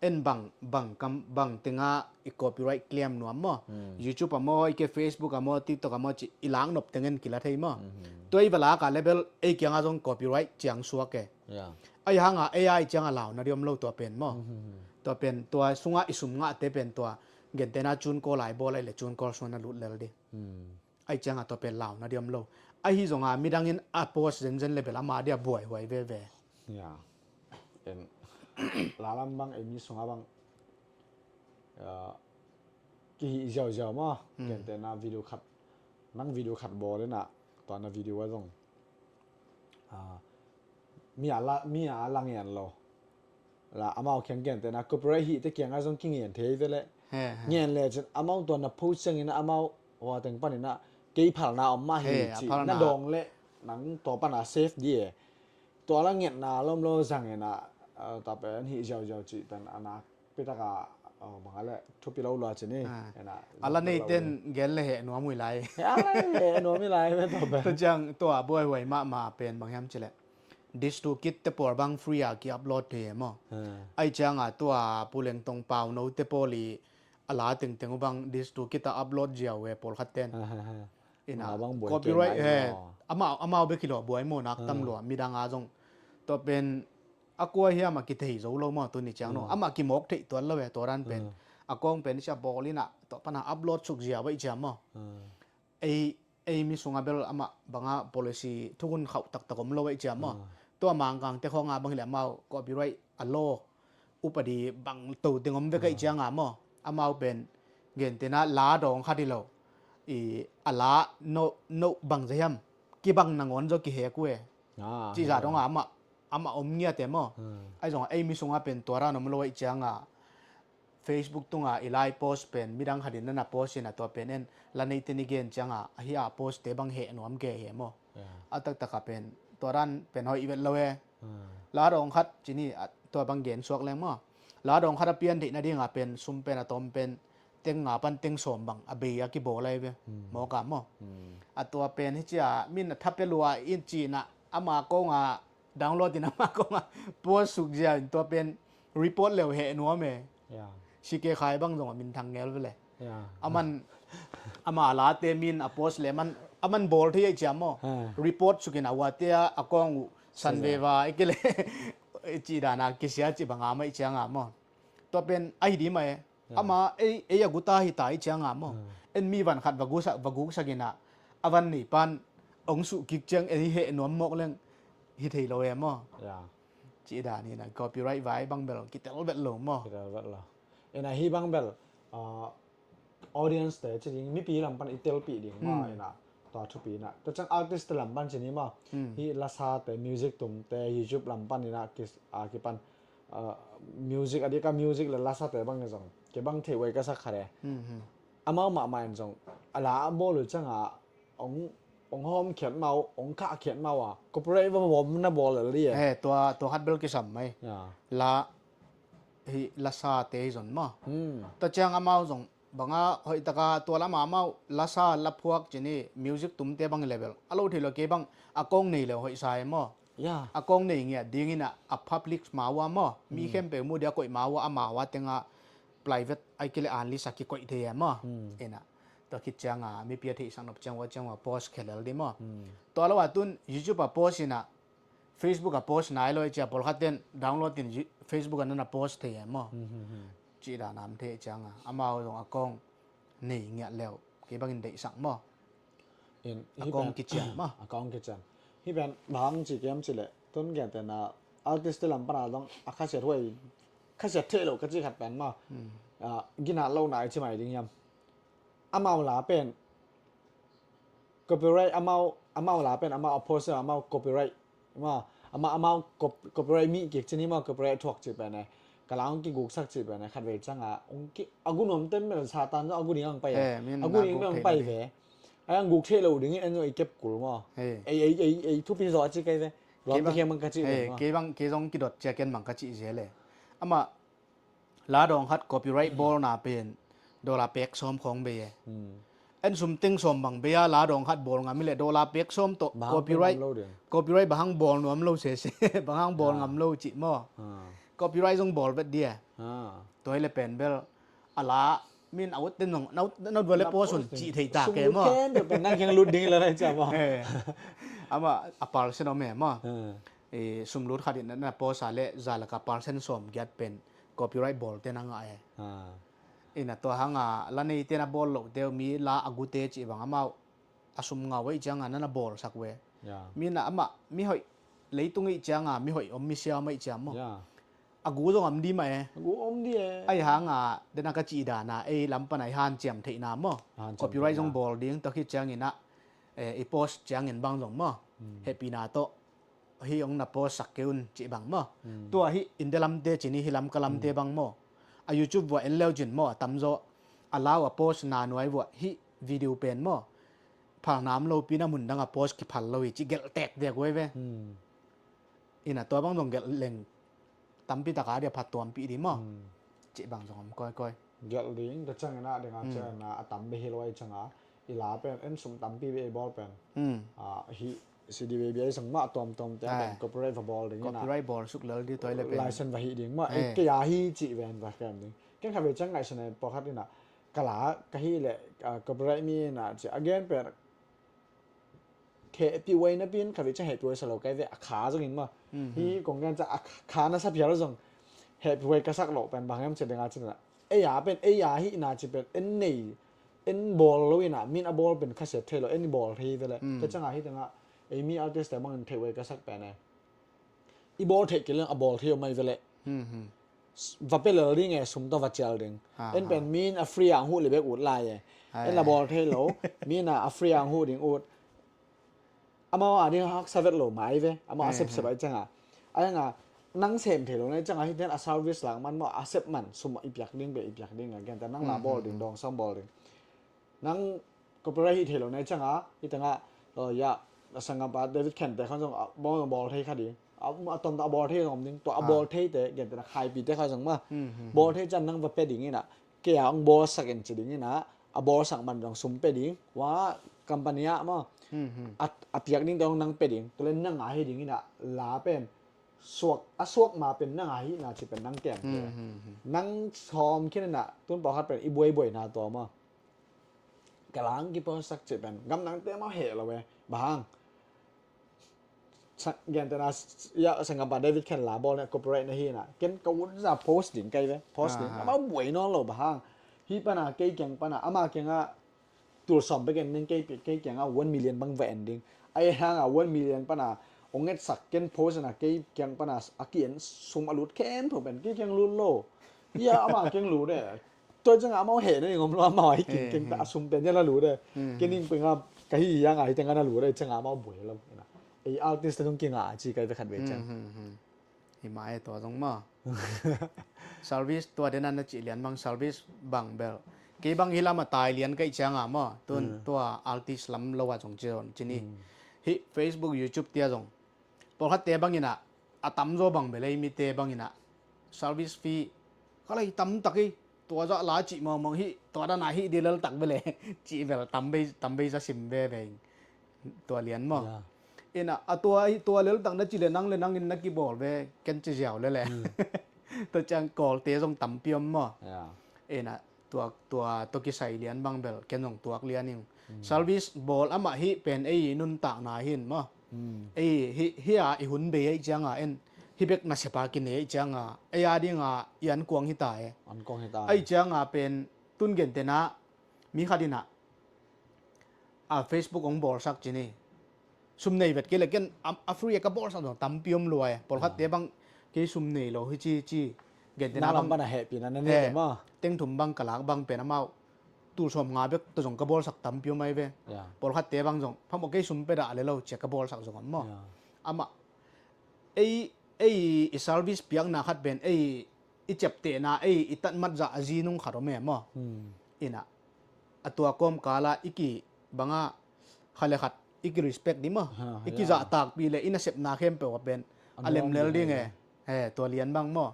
en bang, bang kam, bang tenga i copyright claim nuam maw? Hmm. YouTube a maw, i ke Facebook a maw, TikTok a maw, ci i lak nop tengen kila thei maw? Hmm, hmm. Tua i va lak a le bel ei kianga zong copyright ciang suak e. Yeah. Ai hanga A I cianga launa diom lo tua pen maw? Hmm, hmm, hmm. Tua pen, tua sunga i sum ngahte pen tua, gentena Tune Call lai bawl ai le Tune Call suan a lut lel di. Hmm. Ai cianga tua pen launa diom lo. Ahi zonga midangin a post zenzen le bel ama dia buaihuai veve. Ya. En, la lam bang, ei mi sunga bang, ah, kihih ziauziau maw? Hmm. Gentena video khat, nang video khat bawl ina, tua na video a zong, ah, mi a la, mi a la ngen lo. La amau kiang gentena copyright hihte kianga zong kingen thei ve le. He, he. Ngen le cin amau tua na post ciangin amau hua teng panin a kei phalna om mah hi. He, a ci phalna. Na dawng le nang tua pana safe di e. Tua la ngetna lom lo zang ina, ah, tua pen hih ziauziau cih pen a nak pi taka, ah, bang a le thupi lo lua cin hi. Ah. Ina a la neiten gen le heh nuam ui lai. He, a la heh nuam ui lai ve tua pen. Tua ciang tua buaihuai mahmah pen bang hiam ci le. Diss To Kid te pawl bang free a ki-upload thei e maw? Hmm. Ai cianga tua Pu Lengtong Pauno te pawl i a la tengteng uh bang Diss To Kid a upload ziau e pawlkhat ten. Ha, ha, ha. Ina, amau bang buai copyright kei nai he, maw? Amau, amau bek hi lo buai maw nak tam lua, midang a zong. Tua pen a kua hiam a kithei zo lo maw tuni ciang no. Hmm. Amah kimawk theih tuan lo e tua dan pen. Hmm. A kawng pen sia bawl ina tua pana upload suk ziau ai ciam maw? Hmm. Ei, ei mi sunga bel amah banga policy thukhun khauh taktak om lo ai ciam maw? Ah. Tua Mangkangte khawnga bang hileh amau copyright a law upadi bang to teng om vek ai cianga maw? Amau pen gentena la dawng khat hi lo. I a la no, no bang za hiam? Kibang nangawn zaw kihek uh e. Ah, ci za donga amah, amah om ngiat e maw? Hmm. Ai zonga ei mi sunga pen tua dan om lo ai cianga Facebook tunga i lai post pen midang khatin nana post ina tua pen en la neite ni gen cianga ahi a post te bang heh nuam ke he maw? Yeah. A taktaka pen tua dan pen hoih i vet lo e. Hmm. La dawng khat cini a, tua bang gen suak leng maw? La dawng khat a pian theihna dinga pen sum pen a tom pen teng nga pan teng sawm bang a bei a kibawl ai ve. Hmm. Mawka maw? Hmm. A tua pen hi cia min a thapia lua in cina ama konga download in ama konga post suk zia in tua pen report leu heh nuam e. Yeah. C K Khai bang zong a min thang ngel vele. Yeah. Aman, ama late min a post le man, aman bawl thei ai ciam maw? Ha. Report sukin a wate a kong uh san veva i kile i ci dana kisia ci banga mai cianga maw? Tua pen ahi di mai. Yeah. Ama ei, ei a guta hita i cianga maw? Hmm. En mi van khat va guksak, va guksak ina a van nei pan ong suh kik ciang ei heh nuam mawk leng hi thei lo e maw? Yeah. Ci dan ina copyright vai bang bel kitel vet lo maw? Kitel vet lo. Ina hi bang bel, ah, audience te ci ding mipi lam pan i telpih ding maw? Hmm. Ina tua thupi ina. Tua ciang artist te lam pan ci ni maw? Hmm. Hi lasate, music tumte, YouTube lam pan ina kis, ah, kipan, ah, music a dika music le lasate bang zong kei bang thei wai ka sak khat e. Hmm, hmm. Amau mahmah in zong a la a bawl uh cianga ong, ong hawm khiat mau, ong khah khiat mau a copyright va bawm na bawl lel di e. He, tua, tua khat bel kisam mai. Yeah. La hi lasate hi zon maw? Hmm. Tua ciang amau zong banga hoih taka tua lama amau lasa laphuak cini music tumte bang level a lo thei lo kei bang a kong nei le hoih sa e maw? Yeah. A kong nei ngiat dingin a, a public ma ua maw? Mi khempeuh mu dia koih ma ua, ama ua tenga private ai kile an lisa kikoih thei e maw? Hmm. Ina. Tua khit cianga mipi a theihsak nop ciang ua ciang ua post khelel di maw? Hmm. Tua lo a tun YouTube a post ina Facebook a post nai lo i cia pawlkhat ten download in Facebook a nana post thei e maw? Hmm, hmm, hmm. Ci dan am thei cianga amau zong a kong nei ngiat leu kei bangin deihsak maw? In, a kong kician maw? A kong kician. Hi pen bang ci kem ci le tun gen tena artist te lam pana zong a khasiat huai, khasiat thei lo ka ci khat pen maw? Hmm. Ah, gina lo nai ci mai ding yam. Amau la pen copyright amau, amau la pen amau a post amau copyright. Ma, amau, amau cop-, copyright mi kik cini ma copyright thuak ci pen e. Ka la ong kiguksak ci pen e khat vei cianga ong ki a gu nuam tem mel Satan zo a gu ding ang pai e. Eh, min a gu ding ang ong pai ve. Ai ang guk thei lo ding en zo i kep kul maw? Ei, ei, ei, ei thupi zo a ci kai ve. Lawm ta khiang mang ka ci ve maw? Kei bang, kei zong kidot cia ken mang ka ci zel e. Ama La dawng khat copyright bawlna pen dollar pek sawm khawng bei e. Hmm. En sum teng sawm bang bei a la dawng khat bawl ngam i le dollar pek sawm tawh bang hang copyright bawl ngam lo ding. Copyright bang hang bawl nuam lo sese, bang hang bawl ngam lo cih maw? Ah. Copyright zong bawl vet dia. Ah. Tua hi le pen bel a la min a ut ten zong na ut, na ut vua le post un cih thei ta ke maw? Sum lut ken pen nang kiang lut ding la lai cia maw? Eh. Amah a percent om e maw? Eh. Eh, sum lut khat in na post a le za laka percent sawm giat pen copyright bawlte na ngah e. Ah. Ina tua hanga la neite na bawl lohte uh mi la a gute cih bang amau a sum ngau uh ih cianga na na bawlsak uh e. Ya. Mi na amah mi hoih leitung ih cianga mi hoih om mi siam ih ciam maw? Ya. A gu zong om di mah e. A gu om di e. Ahi hanga dena ka cih dana ei lam pana i hanciam theihna maw? Hanciam theihna. Copyright zong bawl ding tua khit ciangin ah, eh, i post ciangin bang zong maw? Hmm. Hehpihna tawh hih hong na post sak kei un cih bang maw? Hmm. Tua hih India lamte cin hih lam ka lamte bang maw? A YouTube vuah en leu cin maw a tamzaw a lau a post na nuai vuah hih video pen maw? Phalna om lopi na mun dang a post kiphal lo hi ci gelh tektek uh ai ve. Hmm. Ina tua bang zong gelh leng tampi taka dia phat tuampih di maw? Hmm. Cih bang zong om kawikawi. Gelh ding tua ciangin ah ding a ciangin ah a tam bek hi lo ai cianga i la pen en sum tampi bek i bawl pen. Hmm. Ah, hih C D baby ai sang mah tuamtuam te a pen copyright va bawl ding ina. Copyright bawl suk lel di tua i le pen. License va hih ding mah. Eh. Kei a hi cih ven va kem ding. Ken kha ve ciang ngaihsun e pawlkhat ina ka la ka hi le, ah, copyright mi ina ci a gen pen hehpih uh ai napi in kha ve ciang hehpih uh ai sa lo kai ve a kha zongin maw. Mhm. Hi kong gen ciang a kha na sa phial zong hehpih uh ai ka sak loh pen bang em ci ding a ci na. Ei a pen ei a hihna ci pen en nei en bawl lo ina min a bawl pen kha siat thei lo en i bawl thei ve le. Mhm. Tua cianga hi tengah ei mi artist te bangin theih uh ai ka sak pen e. I bawl theih kei leng a bawl thei om ai ve le. Mhm. Va pe lel ding e sum tawh va cial ding. Aha. En pen min a free ang huh le bek ut lai e. Ai. En la bawl thei lo. Min a a free ang huh ding ut. Amau a ding haksa vet lo mai ve. Amau a sepsep ai cianga. Ai nga nang sem thei lo nai cianga hiten a service lang man maw a sep man sum i piak ding be i piak ding a gen ta nang la bawl ding dong sam bawl ding. Nang copyright hi thei lo nai cianga hi tengah, oh, ya, a sanggampa David Khen te khan zong a bawl bawl thei kha ding. A, a tom ta a bawl thei zong om ding. Tua a bawl thei te gen te na khaipi te kha zong ma. Mhm. Bawl thei ciang nang va pe ding ina. Kei a ong bawl sak in ci ding ina. A bawl sak man zong sum pe ding. Wa company ah ma. Mhm. A, a piak ding te ong nang pe ding. Tua le nang a hi ding ina. La pen suak, a suak ma pen nang a hihna ci pen nang kem te. Mhm. Nang sawm khin ina tun pawlkhat pen i buaibuaina tua ma. Ka lang ki post sak ci pen gamdang te ma heh lo ve. Bang hang. Sa-, gen te na, ya, sanggampa David Khen la bawl ne copyright na hi na. Ken ka ut za post ding kai ve. Post ding. Aha. Ama buai nawn lo bang hang. Hi pana kei kiang pana ama kianga tul sawm bek en ding kei, kei kianga one million bang va en ding. Ai hanga one million pana ong etsak ken post na kei kiang pana a ki en sum a lut khempeuh pen kei kiang lut lo. Ya, ama kiang lut e. Tua cianga amau heh na ding om lo amau a hi king keng ta a sum pen ya la lut e. Ken ing penga ka hi hianga hi tenga na lut e cianga amau buai lo. Ei artist te tung kinga a ci kai ve khat ve ciang. Hi mah e tua zong maw. Service tua dena na cih lian bang service bang bel. Kei bang hi lam a tai lian ka ih cianga maw. Tun tua artist lam lo a zong ci zon ci ni. Hih Facebook, YouTube tia zong. Pawlkhatte bangin ah a tamzaw bang bel ei mite bangin ah service fee ka lei tam tak hi. Tua zah la cih mawngmawng hih tua dana hih di lel tak bel e. Cih bel tam bei, tam bei za sim veve in. Tua lian maw? Ina a tua hi tua lel tak na ci le nang le nangin na kibawl ve ken ci ziau le le. Tua ciang kawlte zong tampi om maw? Ina tua, tua tua kisai lian bang bel ken zong tuak lian ing. Service bawl amah hih pen ei nuntakna hin maw? Ei hih, hih a i hun bei ei cianga en hih bek nasep a kine ei cianga ei a dinga i ankuang hita e. Ankuang hita e. Ei cianga pen tun gentena mi khat ina a Facebook ong bawlsak ci ni. Sum nei vet kei le ken a, a free a ka bawlsak zong tampi om lua e. Pawlkhatte bang kei sum nei lo hi ci ci. Gentena bang pana hehpihna na nei e maw? Teng thum bang ka lak bang pen amau tul sawm nga bek ta zong ka bawlsak tampi om ai ve. Pawlkhatte bang zong phamawh kei sum pe dah le lo cia ka bawlsak zong om maw? Amah ei, ei i service piakna khat pen ei i ciaptehna ei i tatmat zah a zi nung khat om e maw? Ina a tua kawmkala i ki banga khat le khat i ki respect ding maw? I ki zahtakpih le i nasepna khempeuh a pen a lemlel ding e. He tua lian bang maw?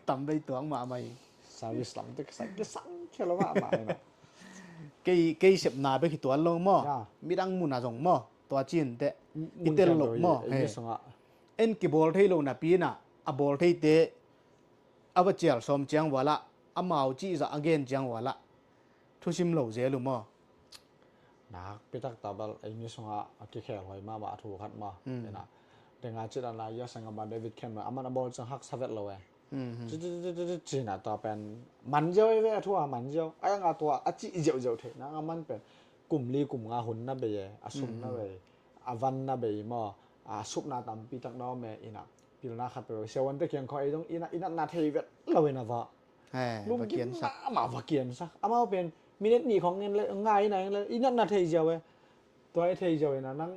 Tam bei tuak mahmah hi. Service lam te kisai kisang khia lo mahmah ina. Kei kei sepna bek hi tuan lo maw? Ya. Midang mun a zong maw? Tua cin te i tel lo maw? He. En kibawl thei lo napi ina a bawl theite a va cial sawm ciang vala amau cihzah a gen ciang vala thusim lo zel uh maw? Nakpi tak tabal ei mi sungah a kikhel huai mahmah a thu khat maw? Ina denga cit ana ia sangam ba David Cameron aman a bawl ciang haksa vet lo e. Cina tua pen man ziau e ve a thu a man ziau a nga tua a cih ziauziau theih nang a man pen kum li kum nga hun na bei e a sum na bei a van na bei maw a supna tampi tak na om e ina pilna khat pe siawan te kiang kho ei dong ina ina na thei vet lo ina va. Lum va kian sak. Amah va kian sak amau pen minute ni khong ngen le ngai na ngen le ina na thei ziau e. Tua e thei ziau ina nang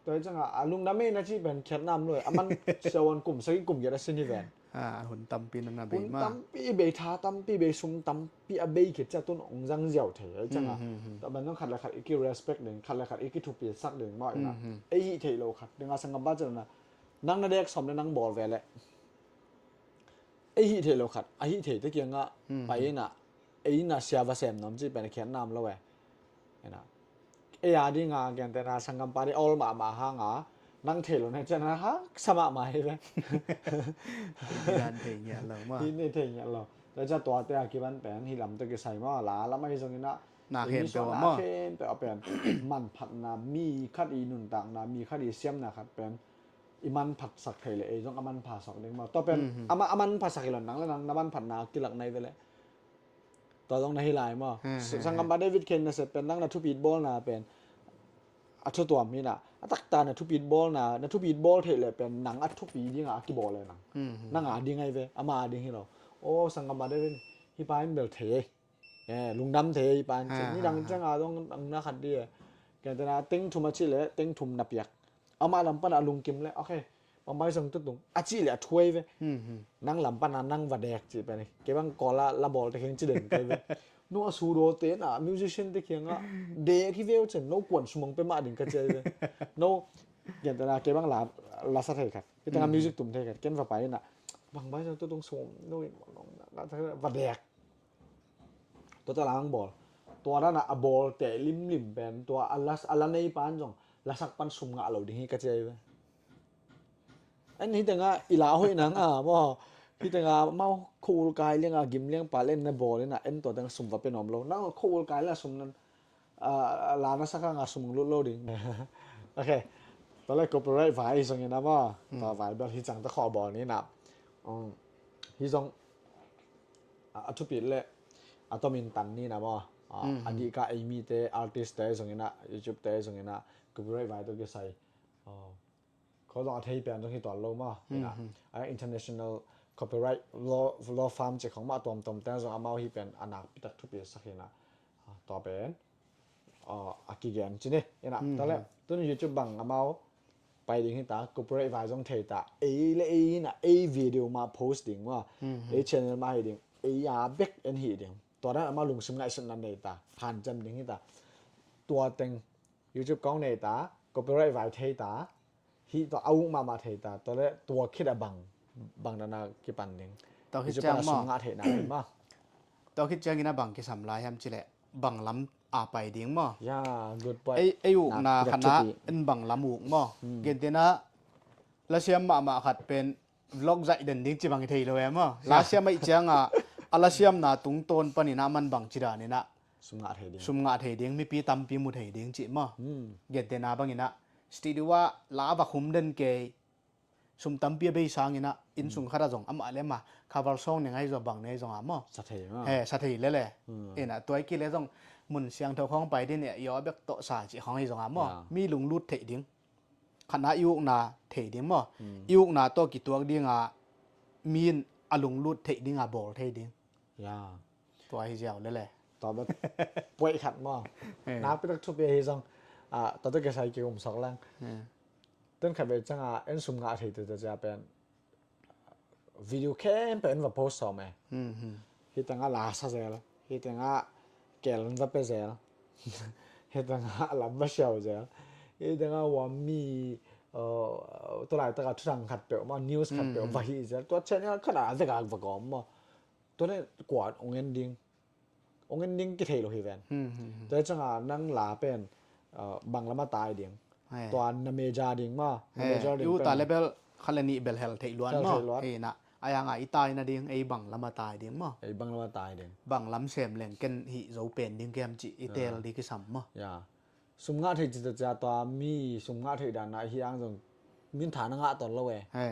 Tua hi ciangah a lungdam ei na cih pen khiatna om lo e. A man siawan kum sagih kum giat a sin hi ven. A hun tampi na na bei ma. Hun tampi bei tha tampi bei sum tampi a bei khit ciah tun ong zang ziau thei hi ciangah. Tua pen zong khat le khat i ki respect ding khat le khat i ki thupi sak ding mah ina. Ei hih theih lo khat ding a sanggam pa ciangah nang na dek sawm le nang bawl ve leh. Ei hih theih lo khat a hih thei te kiangah pai ina ei ina sia va sem nuam cih pen a khiatna om lo e. Ei a dinga gentehna sanggam pa ding awl mahmah hanga nang thei lo na cian a haksa mahmah hi ve. Hi dan thei ngiah lo ma. Hi ni thei ngiah lo. Tua ciah tuate a kiban pen hi lam te kisai ma la lam ahi zongin ah na khempeuh a ma khempeuh a pen manphatna mi khat i nuntakna mi khat i siamna khat pen i manphatsak thei le ei zong a manphasak ding maw? Tua pen a manphasak hi lo nang le nang na manphatna kilak nai ve le. Tua zong na hi lai maw? Sanggam pa David Cameron na sep pen nang na thupit bawlna pen a thutuam hi na a takta na thupit bawlna na thupit bawl theih le pen nang a thupi dinga a kibawl le nang nang a ding ai ve ama a ding hi lo. O sanggam pa David hi pa in bel thei ei. Lungdam thei ei pan ci nidang cianga dong na khat di e. Kentena teng thum a cih le teng thum na piak amah lam pana a lungkim le ok bangbai zong tutung a cih le a thuai ve. Nang lam pana nang va dek cih pen kei bang kawla la bawl te kheng ci den kai ve. No a sudaw te na musician te khianga dek hi veu cen no kuan sumang pe mah ding ka ci ai ve. No kentena kei bang la sa thei khat kei tanga music tum thei khat ken va pai na bangbai zong tutung sum no in va dek. Tua tala ang bawl tua dana a bawl te limlim pen tua a la nei pan zong lasak pan sum ngah lo ding hi ka ci ai ve. En hi tenga i la hoih nang a maw hi tenga mau khol kai lianga gim liang pa len na bawl ina en tua tenga sum va pe nuam lo nang khol kai la sum nan la na saka nga sum lut lo ding. Ok. Tua le copyright vai hi zongin a maw tua vai bel hi cang ta khawh bawl ni na. Hi zong a thupit le a tomin tan ni na maw a dihka eimi te artist te zongin a YouTube te zongin a copyright vai to kisai kho zong a thei pen zong hi tuan lo maw a international copyright law firm ci khong mah tuamtuam te zong amau hi pen a nakpi tak thupi sak hi na tua pen a kigen ci ni ina tale tun YouTube bang amau pai ding hita copyright vai zong thei ta ei le ei ina ei video ma post ding ma ei channel ma hi ding ei a bek en hi ding tua dan ama lungsim ngaihsutna nei ta hanciam ding hita tua teng YouTube kong nei ta copyright vai thei ta hi tua a uk mahmah thei ta tua le tua khit a bang bang dana kipan ding tua khit ciang ma sum ngah thei na ma tua khit ciangin a bang kisam lai hiam cileh bang lam a pai ding maw? Ya, good point. Ei ukna khatna en bang lam uk maw? Gentena lasiam mahmah khat pen vlog zaih den ding ci bang i thei lo e maw? Lasiam aih cianga a lasiamna tungtawn panina man bang ci danina sum ngah thei ding mipi tampi mu thei ding ci maw? Gentena bangina studio ah la va khum den kei sum tampi a bei sangin ah inn sung khat ah zong amah le amah khaval sawng ne ngai zong bang ne zong ah maw? Sa thei maw? He sa thei lele. Ina tuai kile zong mun siangtho khawng pai din e i aw a bek tawh sa cih khawng hi zong ah maw? Mi lunglut theih ding khatna i ukna thei ding maw? I ukna tawh kituak dinga mi in a lunglut theih dinga bawl thei ding. Tua hi ziau lele. Tua bek puaih khat maw? Nakpi tak thupi ahi zong tua tawh kisai kikum sawk lang. Tun khat vei canga en sum ngah thei tete cia pen video khempeuh en va post sawm e. Hi tengah la sa zel, hi tengah kel en va pe zel, hi tengah lam va siau zel, hi tengah huam mi tulaitaka thuthang khat peuh maw news khat peuh va hih zel tua channel khatah a vekak va kawm maw? Tua ne kua ong en ding, ong en ding kithei lo hi ven. Hmm, hmm, hmm. Tua cianga nang la pen, uh, bang lama tai ding. He. Tua na major ding ma, na major ding pen. Level khat le nih bel hel theih luat ma. Hel theih luat. Hi na, a yanga i tai nading, ei bang lama tai ding ma. Ei bang lama tai ding. Bang lam sem leng ken hih zo pen ding kem ci i tel di kisam ma. Ya. Sum ngah theih cita cia tua mi sum ngah theih dan na hi ang zong min tha na ngah ton lo e. He.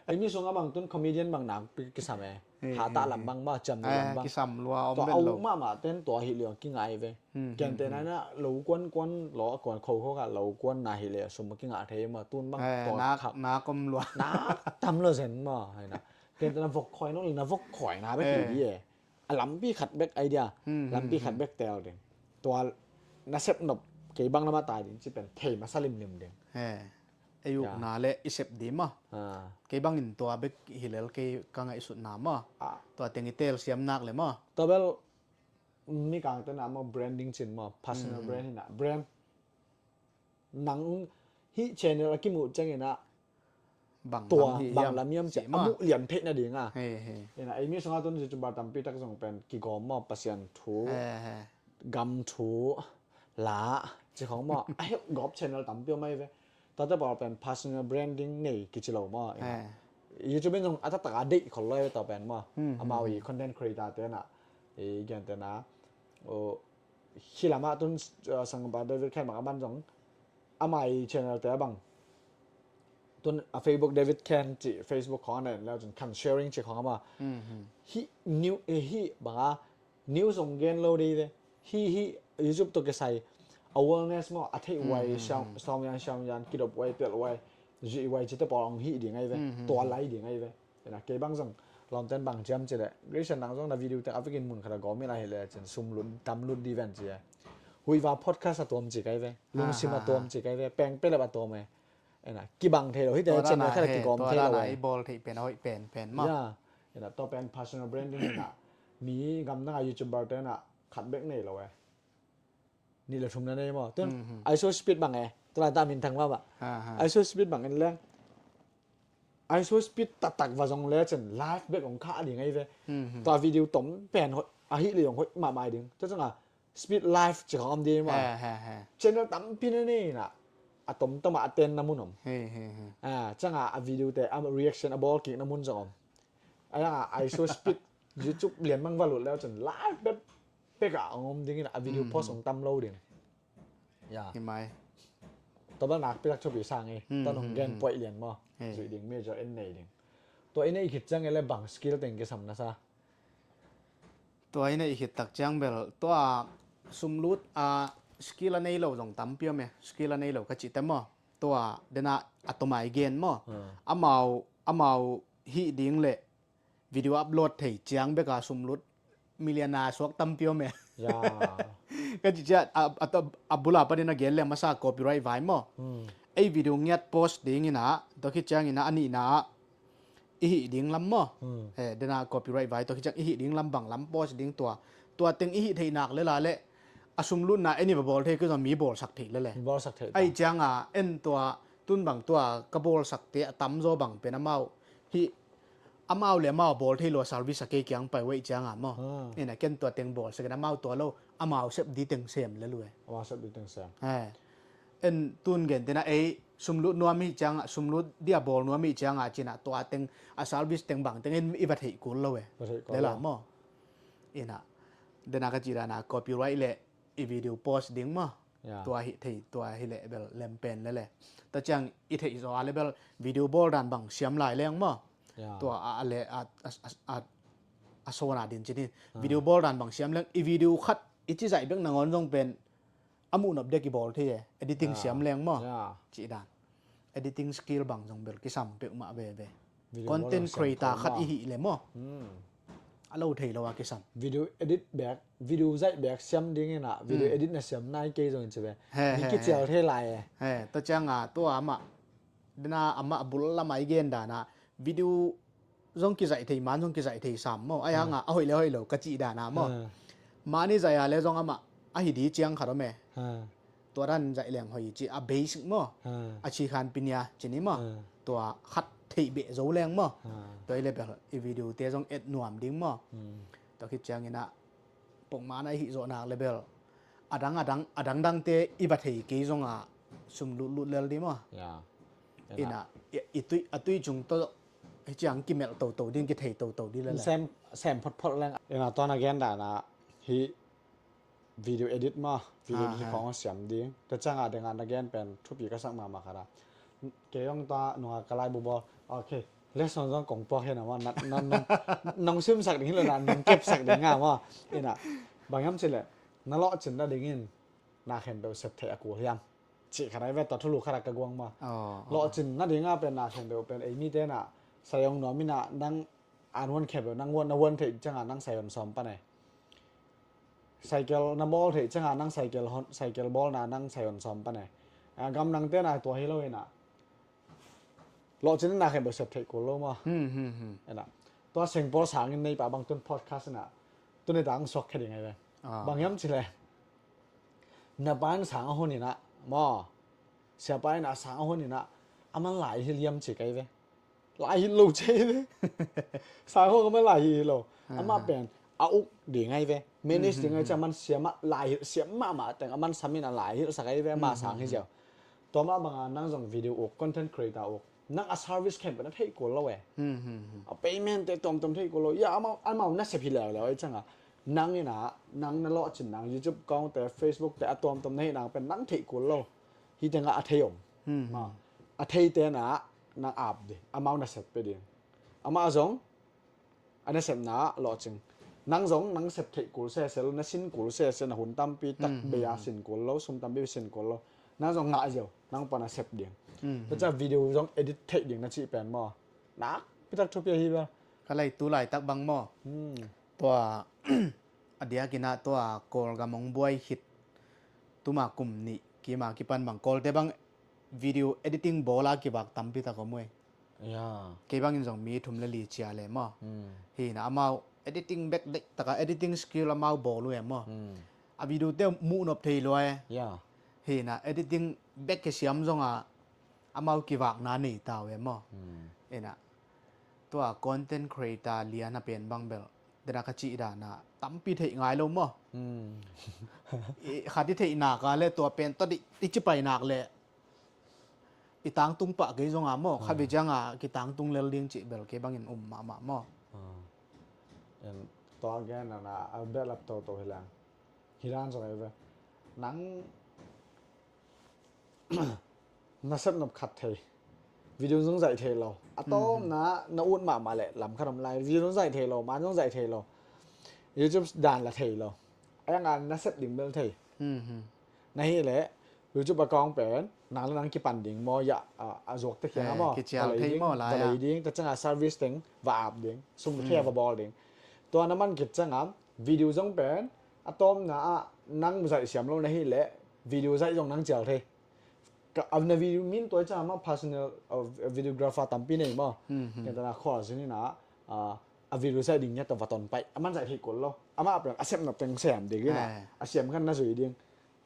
Ei mi sung a bang tun comedian bang nak pi kisam e. He, ha ta he, lam he. Bang ma cam ni lam bang. Kisam lua om tua vet lo. Tua a uk mama ten tua hi lio kingai ve. Hmm, hmm, hmm. Ken te na na lo kuan kuan lo a kuan kho kho ka lo kuan na hi le sum kinga thei ma tun bang tua nak, khak. Nak om lua. Nak tam lo zen ma hai na. Ken te na vok khoi no na vok khoi na be hi di e. A lampi khat bek idea, hmm, hmm, lampi khat bek tel ding. Tua na sep nop kei bang lama tai ding ci pen thei masa limlim ding. He. Ei ukna le i sep di ma. Kei bangin tua bek hi lel kei ka ngaihsutna ma. Tua teng i tel siam nak le ma. Tua bel mi kang tena ma branding cin ma, personal brand hina. Brand nang hih channel a kimuh ciangin ah bang tua lam hi bang hiam lam hiam cih cih a muh lian theih nading a. He, he. Ina, ei mi sungah tun YouTuber tampi tak zong pen kigawm maw, Pasian thu, he, he, gam thu, la, ci khong maw. A heuh gawp channel tampi om ahi ve. Tuate pawl pen personal branding nei kici lo maw. Ina. He. YouTube in zong a taktak a deih khol lo ahi ve tua pen maw. Hmm, hmm, amau i content creator te na, i gen te na. Hi lamah tun, uh, Sangpa David Khen bang a man zong amah i channel te a bang tun a Facebook David Khen cih Facebook khong a na en leu cun khan sharing cih khong a ma. Hih new, eh, hih bang a news zong gen lo dei ve. Hih, hih YouTube tawh kisai awareness maw a theih uai, siam yan siam yan kidop uai pelh uai zuih uai cite pawl hong hih ding ahi ve. Tua lai ding ahi ve. Ina, kei bang zong lawmten bang ciam ci le, Grace nang zong na video te a vekin mun khat a gawm in ahi le cin sum lut dam lut di ven ci e. Huiva podcast a tuam ci kai ve, lungsim a tuam ci kai ve, peng pelep a tuam e. Ina, kibang thei lo hi te, channel khat a kigawm thei lo e. I bawl thei pen a hoih pen pen ma. Ya. Ina, tua pen personal branding ina, mi gamdang a YouTuber te ina khat bek nei lo e. Nih le thum na nei maw. Tun, mhm, ISO speed bang e. Tula ta min thang mah mah. Aha. ISO speed bang en leng. ISO speed taktak va zong le cin live bek ong kha ding ahi ve. Mhm. Tua video tom pen hoih, ahi le ong hoih mahmah ding. Tua canga speed live ci khong om ding maw. He, he, he. Channel tampi na nei na. A tom tom a ten na mun om. He, he, he. Ah, canga a video te, a reaction a bawl kik na mun zong om. A yang a ISO speed YouTube lian mang va lut leu cin live bek pek a ong om ding in a video post ong tam lo ding. Ya. Hi mai. Tua bel nak pilak thupi sang e. Tan ong gen poih lian maw. Zuih ding, major en nei ding. Tua i nei khit ciang e le bang skill teng kisam na sa. Tua i nei khit tak ciang bel tua sumlut a skill a nei lo zong tampi om e. Skill a nei lo ka cih te maw. Tua dena a tomai gen maw. Amau, amau hih ding le video upload thei ciang beka sumlut million a suak tampi om e. Ya. Ka ci ciat a, a, a bula panin a gen le masa copyright vai maw. Hmm. Ei video ngiat post ding ina, tua khit ciang ina a nihna a i hih ding lam maw. Hmm. Eh, dena copyright vai tua khit ciang i hih ding lam bang lam post ding tua. Tua teng i hih thei nak le la le a sumlutna en i va bawl thei kizom mi bawlsak thei le le. Bawlsak thei. Ai cianga en tua tun bang tua ka bawlsak te a tamzaw bang pen amau hih amau le amau bawl thei lo a service a kei kiang pai uaih cianga maw. Hmm. Ina ken tua teng bawlsak in amau tua lo amau sep di teng sem le lu e. Amau sep di teng sem. Eh. En tun gen tena ei sumlut nuam hi cianga, sumlut dia bawl nuam hi cianga cina tua teng a service teng bang teng in i va theih kul lo e. Va theih kul lo. Le la maw. Ina dena ka ci dana copyright le i video post ding maw. Ya. Tua hi thei, tua hi le bel lem pen le le. Tua ciang i thei zaw a le bel video bawl dan bang siam lai leng maw. Ya. Tua a, a le a, a, a, a, a sona din cinin. Ah. Video bawl dan bang siam leng i video khat i ci zaih bek nangawn zong pen a muhnop dek i bawl thei e. Editing siam leng maw. Ya. Ci dan. Editing skill bang zong bel kisam peuhmah veve. Video content creator khat i hih le maw. Hmm. A lo thei lo a kisam. Video edit bek, video zaih bek siam ding ina, video edit na siam nai kei zong in ci ve. He, he, he. Ni kicial thei lai e. He, tua cianga tua amah dena amah a bul lamah i gen dana video zong kizaih thei man zong kizaih thei sam maw. Ai hanga a hoih le hoih lo ka cih dana maw. He. Mani zaih a le zong amah a hi di ciang khat om e. He. Tua dan zaih leng hoih ci a basic maw. He. A ci khan pinia cini maw. He. Tua khat theih beh zo leng maw. Tua hi le bel i video te zong et nuam ding maw. Tua khit ciangin ah pongmana i hih zawh nak le bel adang adang adang dangte i va thei kei zongah sum lutlut lel ding maw. Inah i tui a tui cung tawh hi ciang kimelh toto ding, kithei toto ding lel. Sem sem photphot leng inah tua na gen dana hi. Video edit maw, video edit hi khawng a siam ding. Tua ciangah dengah na gen pen thupi ka sak mahmah khat a. Kei hong ta nunga ka lai bubawh. Ok. Lesson zong kong puak hi na maw, nong simsak ding hi lo na nong kepsak ding nga maw. Inah bang hiam cileh na lawhcin na dingin na khempeuh sep theih a kul hiam? Cih khat a i ve, tua thulu khat a ka guang maw. Lawhcin na dinga pen na khempeuh pen ei mite na sai hong nuam inah nang an huan khempeuh nang huan na huan theih ciangah nang sai hon sawm pan e. Cycle na bawl theih ciangah nang cycle hon, cycle bawlna nang sai hon sawm pan e. Gam nangte na tua hi lo inah lawhcin na khempeuh sep theih kul lo maw. Tua sengpawl sangin nei pah bang tun podcast inah tuni ta ang suak khe ding ai ve. Bang hiam cileh na pa in sang a hun inah maw, siapa inah sang a hun inah aman lai hilh hiam ci kai ve. Lai hilh lo ci ai ve. Sang a hun aman lai hilh lo. Amah pen a uk ding ai ve, manage ding ai ci, aman siam ah lai hilh siam mahmah teng aman sam inah lai hilhsak ai ve, amah sang hi ziau. Tua mah banga nang zong video uk, content creator uk, nang a service khempeuh na theih kul lo e. A payment te tuamtuam theih kul lo. Ya amau amau na sep hi leuleu ai cianga nang ina nang na lawhcin nang YouTube account te, Facebook te a tuamtuam na hi nang pen nang theih kul lo. Hi tenga a thei om. A thei tena nang ap ding, amau na sep pe ding. Amah zong a nasepna ah lawhcing. Nang zong nang sep theih kul sese lo, na sin kul sese, na hun tampi tak bei a sin kul lo, sum tampi sin kul lo. Nang zong ngah ziau, nang pan a sep ding. Tua ciang video zong edit theih ding na cih pen maw, nakpi tak thupi ahi bel. Ka lei tu laitak bang maw. Tua a diakin ah tua Kawlgam hong buai khit tuma kum nih kima kipan bang Kawlte bang video editing bawla kivak tampi tak om uh e. Kei bangin zong mi thum le li cia le maw. Hi na amau editing bek deih taka editing skill amau bawl uh e maw. A video te muh nop thei lua e. Hi na editing bek kisiam zonga amau kivakna nei ta uh e maw. Hi na tua content creator lian a pen bang bel dena ka cih dana tampi theih ngai lo maw. Khat i theih nak a le tua pen tawh i ci pai nak le i tangtung pah kei zonga maw, khat vei cianga kitangtung lel ding cih bel kei bangin um mahmah maw. Tua gen nana a behlap toto hi lang. Hi dan zong ei ve. Nang na sep nop khat thei. Video zong zaih thei lo. A tawmna na ut mahmah leh lam khat om lai. Video zong zaih thei lo, man zong zaih thei lo. YouTube dan la thei lo. A yanga na sep ding bel thei. Na hi leh YouTube account pen nang le nang kipan ding maw, ya a zuak te khiang a maw. Kicial thei maw lai a. Ding ta cianga service teng va ap ding. Sum thei a va bawl ding. Tua na man kit cianga video zong pen a tawmna ah nang zaih siam lo na hi leh video zaih zong nang cial thei. Ka a na video min tua i ciang amah personal videographer tampi nei maw. Ken tana khual sin ina a video zaih ding nia tawh va ton paih. Aman zaih thei kul lo. Amah a pen a sep nop teng sem ding ina a siam khan na zui ding.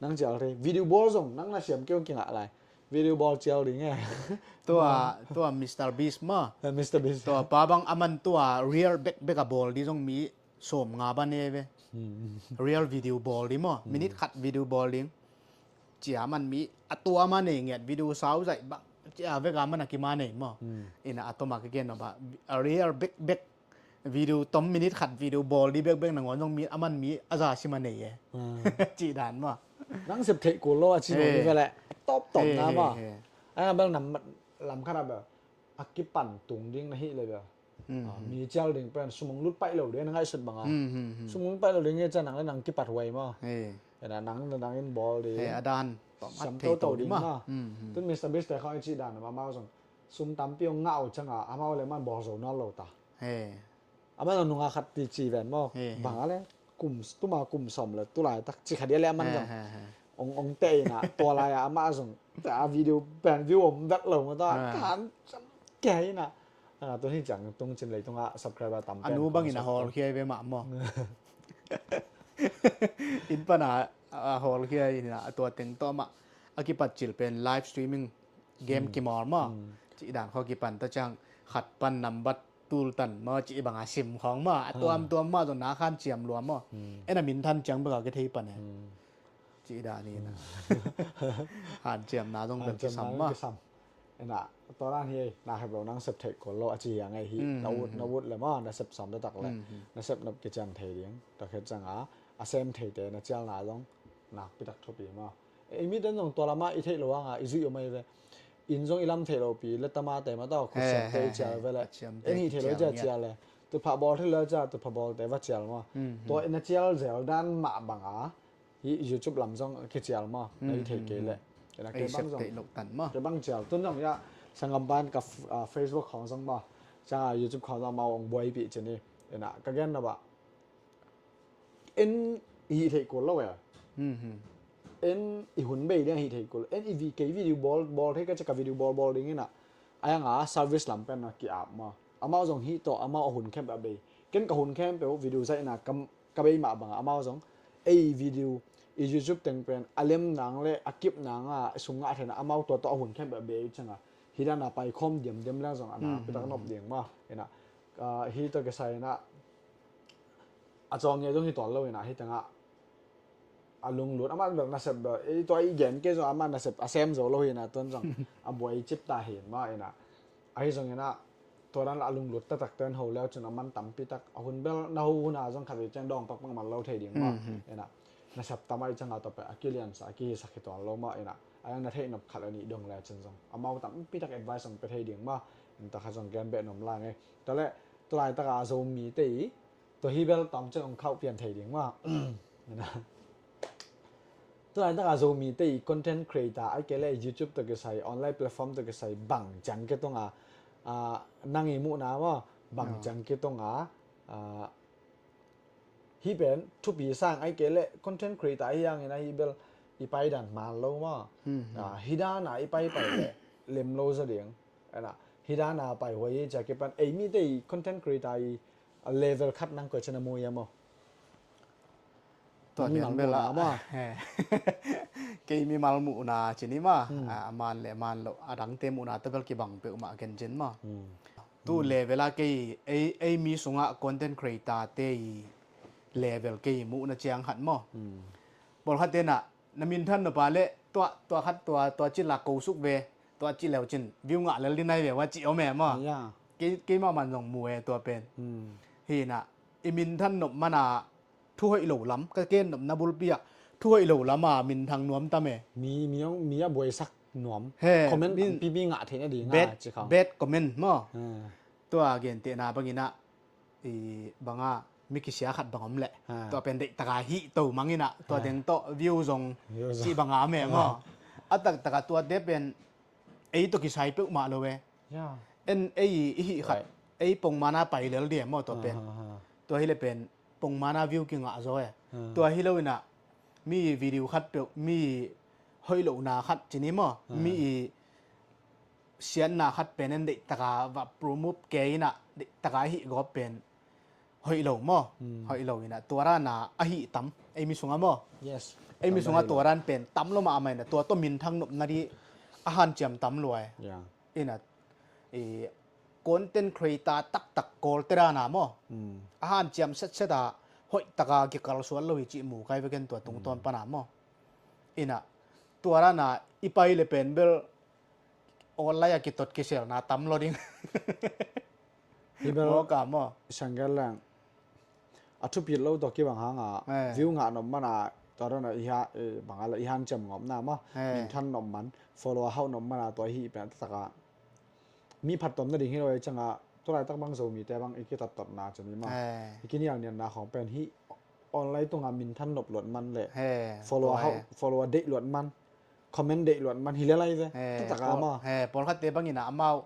Nang cial thei. Video bawl zong nang na siam keu kingah lai. Video bawl cial ding e. Tua tua Mister Beast maw. Mister Beast. Tua pa bang aman tua real bek bek a bawl ding zong mi sawm nga ban e ve. Real video bawl ding maw, minute khat video bawl ding. Cia man mi a tua man nei ngiat video sau zaih bang cia veka man a kima nei maw. Ina a toma ka gen nop a real bek bek video tom minute khat video bawl ding bek bek nangawn zong mi a man mi a za sim a nei e. Cih dan maw. Nang sep theih kul lo a ci lo ni ve leh. Tawp tawp na maw. Ai a bel nam lam khat a bel a kipan tung ding na hi le bel. Mi cial ding pen sum hong lut paih lo ding na ngaihsut banga. Sum hong lut paih lo ding nge ciang nang le nang kipat huai maw. Ena nang le nang in bawl ding. A dan siam toto ding maw. Tun Mister Beast te khawng i cih dan a amau zong sum tampi hong ngah uh cianga amau le man bawl zo nawn lo ta. Amau zong nunga khat ti ci ven maw. Banga le kum tuma kum sawm le tulai tak ci khat dia le aman zong ong ong te ina tua lai a amah zong a video pen view om vet lo mata kan cam ke ina. Tun hi ciang tung cin lei tunga subscriber tam pen anu bangin a hawl khiai ve mah maw. In pana a hawl khiai ina a tua teng tawh mah a kipat cil pen live streaming game kimawl maw. Cih dan khaw kipan ta ciang khat pan nambat tul tan maw, cih banga sim khawng maw, a tuamtuam mah zong na khan ciam lua maw. En a minthan ciang beka kithei pan e. Cih dan hi na. Hanciamna zong bel kisam maw. Ena, tua dan hi ei, na hep lo nang sep theih kul lo a ci hiang ei hi. Na ut, na ut le maw, na sep sawm taktak le. Na sep nop kician thei ding. Tua khit cianga a sem theite na cialna zong nakpi tak thupi maw. Ei mite zong tua lama i theih lo hanga i zuih om ahi ve. Inn zong i lam theih lopi le tama te mah tawh khutsiamte i cial ve le. En hih theih lo cia cial le. Tuphah bawl theih lo cia tuphah bawlte va cial maw. Tua i na cial zel dan mah banga hih YouTube lam zong kicial maw. Na i theih kei le. Ena kei bang zong kei bang cial tun zong ia sanggam pan ka Facebook khawng zong maw. Cianga YouTube khawng zong amau ong buaipih cin hi. Ena ka gen na bah en i hih theih kul lo e. En i hun bei ding a hih theih kul. En i vi kei video bawl bawl thei ka cia ka video bawl bawl ding ina. Ayanga service lam pen a ki-ap maw. Amau zong hih tawh amau a hun khempeuh a bei. Ken ka hun khempeuh video zaihna ka bei mah banga amau zong ei video i YouTube teng pen a lem nang le a kip nanga sum ngah thena amau tua tawh a hun khempeuh a bei cianga. Hih dana paikhawm diamdiam leng zong a na pitak nop ding maw. Ina hih tawh kisai ina a cawng nge zong hi tuan lo ina hih tengah a lunglut amah bel nasep bel ei tua i gen kei zong amah nasep a sem zo lo hi ina tuan zong a buai cip ta hi maw ina ahi zong ina tua dan a lunglut taktak ten ho leu cun a man tampi tak a hun bel na ho huna zong khat vei ciang dawng pakpak man lo thei ding maw ina nasep tam ahi cianga tua peh a kiliansa a kihisak hi tuan lo maw ina a yang na theih nop khat a nih dong le cun zong amau tampi tak advice zong pe thei ding maw in ta khat zong gen beh nom la ngei tua le tua laitaka Zomi te i Tua hi bel tawm ciang ong khauh pian thei ding maw. Tua laitaka Zomi te i content creator ai kei le YouTube tawh kisai online platform tawh kisai bang ciang ke tunga nang i muhna maw bang ciang ke tunga hi pen thupi sang ai kei le content creator hi hangin ahi bel i paidan man lo maw. Hi dana i paipai le lem lo zaw ding. Hi dana paihuai hi cia kipan ei mite i content creator i a level khat nang koi cina mu ia maw. Tua mimal bela muhna maw. Kei mimal muhna cini maw. A man le man lo a dangte muhna tua bel kibang peuh mah ken cin maw. Tu level a kei ei mi sungah content creator te i level kei muhna ciang khat maw. Pawlkhat tena na minthan nop a le tua tua khat tua tua ci lak ko suk ve tua ci leu cin view ngah lel dinai ve ua ci om e maw. Keimah man zong mu e tua pen. Hina i minthan nop mana thu hoih lo lam ka ken nopna bulpi ah thu hoih lo lama minthang nuam tam e. Mi mi a buaisak nuam comment pipi ngah theihna ding a ci khang. Bad comment maw. Tua gentehna bangin ah i banga mi kisia khat bang om leh tua pen deihtaka hih to mangin ah tua teng tawh view zong cih banga om e maw. A taktaka tuate pen ei tawh kisai peuhmah lo e. En ei i hih khat ei pongmana pai lel dia maw tua pen. Tua hileh pen pongmana view kingah zaw e. Tua hi lo inah mi video khat peuh mi hoih lohna khat cini maw mi i siatna khat pen en deihtaka va promote kei inah deihtaka hih gawp pen hoih lo maw. Hoih lo inah tua rana a hih tam ei mi sunga maw. Ei mi sunga tua ran pen tam lo mah a mah inah tua tawh minthang nopna dih a hanciam tam lua e. Inah content creator taktak kawlte rana maw a hanciam setset a hoihtaka kikalsuan lo hi cih mu kai veken tua tungtawn pana maw. Inah tua rana i pai le pen bel online a kitot kiselna tam lo ding. Hi bel maw ka maw. Sanggal lang a thupit lo tawh kibang hanga view ngah nop mana tua rana i ha banga la i hanciam ngawpna maw minthan nop man follower hauh nop mana tua i hih pen a taktak a mi phattuam nading hi lo e cianga tua laitak bang Zomite bang i kitattatna cini maw. I kinialnialna khawng pen hih online tunga minthan nop luat man le follower deih luat man comment deih luat man hi le lai ve. Taktak a maw. Pawlkhatte bangin ah amau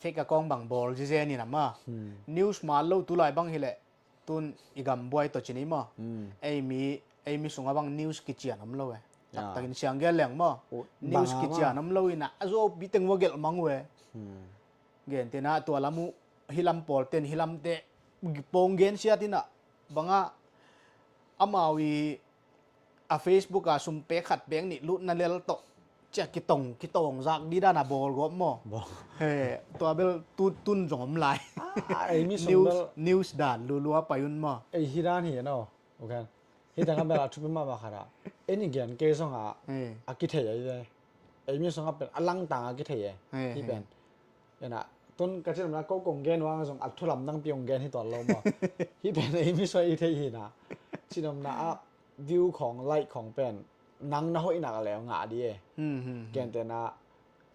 fake account bang bawl zizen in ah maw. News mal lo tulai bang hileh tun i gambuai tawh cini maw. Ei mi ei mi sunga bang news kician om lo e. Taktakin siang gel leng maw. News kician om lo inah a zuau piteng ua gelh mang uh e. Gentena tua lam uh hilam pawlten hilamte pong gensiat inah banga amau i a Facebook a sum pek khat pek nih lutna lel tawh Cia kitong kitong zak di dan a bawl gawp maw? Bawl. He, tua bel tu tun zong om lai. Ah, ei mi sung news bel news dan lulua pai un maw? Ei hi dan hi no. Okay. Hi tang a bel a thupi mahmah khat a. Ei ni gen kei zong a, he, a kithei ai ve. Ei mi sung a pen a langtang a kithei ai. He, hi he. Pen. Ena tun ka cin omna ko kong gen uang zong a thu lamdang pi kong gen hi tuan lo maw? Hi pen ei mi sung a i thei hi na. Cin omna a view khong, like khong pen nang na hoihnak a leu ngah di e. Hmm, hmm, hmm. Ken tena,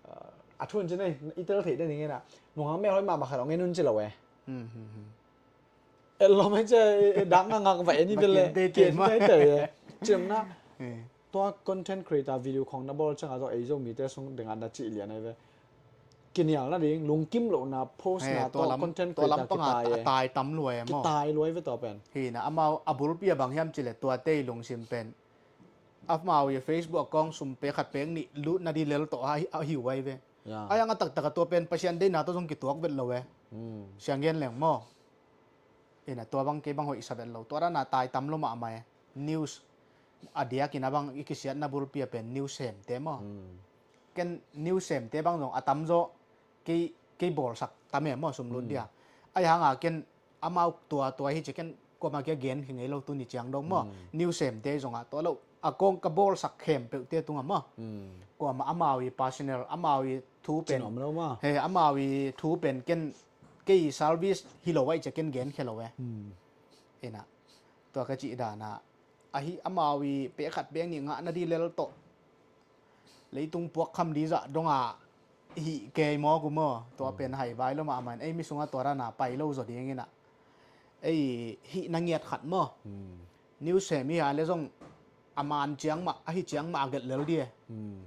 uh, a thu un ci nei, i tel theih den ing ena. Nunghang mel hoih mahmah khat ong en un ci lo e. Hmm, hmm, hmm. E lom e ce, e dak ngak ngak va en i bel le. Kian te te ma. Kian te te e. Cin omna. Eh. Tua content creator video khong na bawl ciang a zaw ei Zomite sung ding a na cih lian ai ve. Kinial nading, lungkim lohna, post na, he, tua lam, content creator tua lam panga kitai e. Tai tam luai e maw? Kitai luai ve tua pen. Hi na, amau a bulpi a bang hiam cih leh tuate i lungsim pen. Amau i Facebook account sum pek khat pek nih lutna di lel tawh a, a hi uai ve. Ya. Ai ang a taktak a tua pen Pasian deihna tawh zong kituak vet lo e. Hmm. Siang gen leng maw? Ina tua bang kei bang hoih sa vet lo. Tua dan a tai tam lo mahmah e. News a diakin a bang i kisiatna bulpi a pen news semte maw? Hmm. Ken news semte bang zong a tamzaw kei, kei bawlsak tam e maw sum lut dia. Ai hanga ken amau tua tua hi ci ken kuama kia gen hi ngei lo tuni ciang dong maw? Hmm. News semte zong a tua lo a kong ka bawlsak khempeuhte tunga maw? Hmm. Kuama amau i personal, amau i thu pen. Cin om lo maw? He, amau i thu pen ken kei service hi lo ai ci ken gen khia lo e. Hmm. Ina tua ka cih dan a ahi amau i pek khat pek nih ngahna di lel tawh leitung puak kham di zah dong a hih kei maw ku maw? Tua pen hai vai lo mahmah in ei mi sungah tua dan a pai lo zaw ding ina ei hih na ngiat khat maw? Hmm. News sem hi a le zong a man ciang mah, a hi ciang mah a gelh lel di e. Hmm.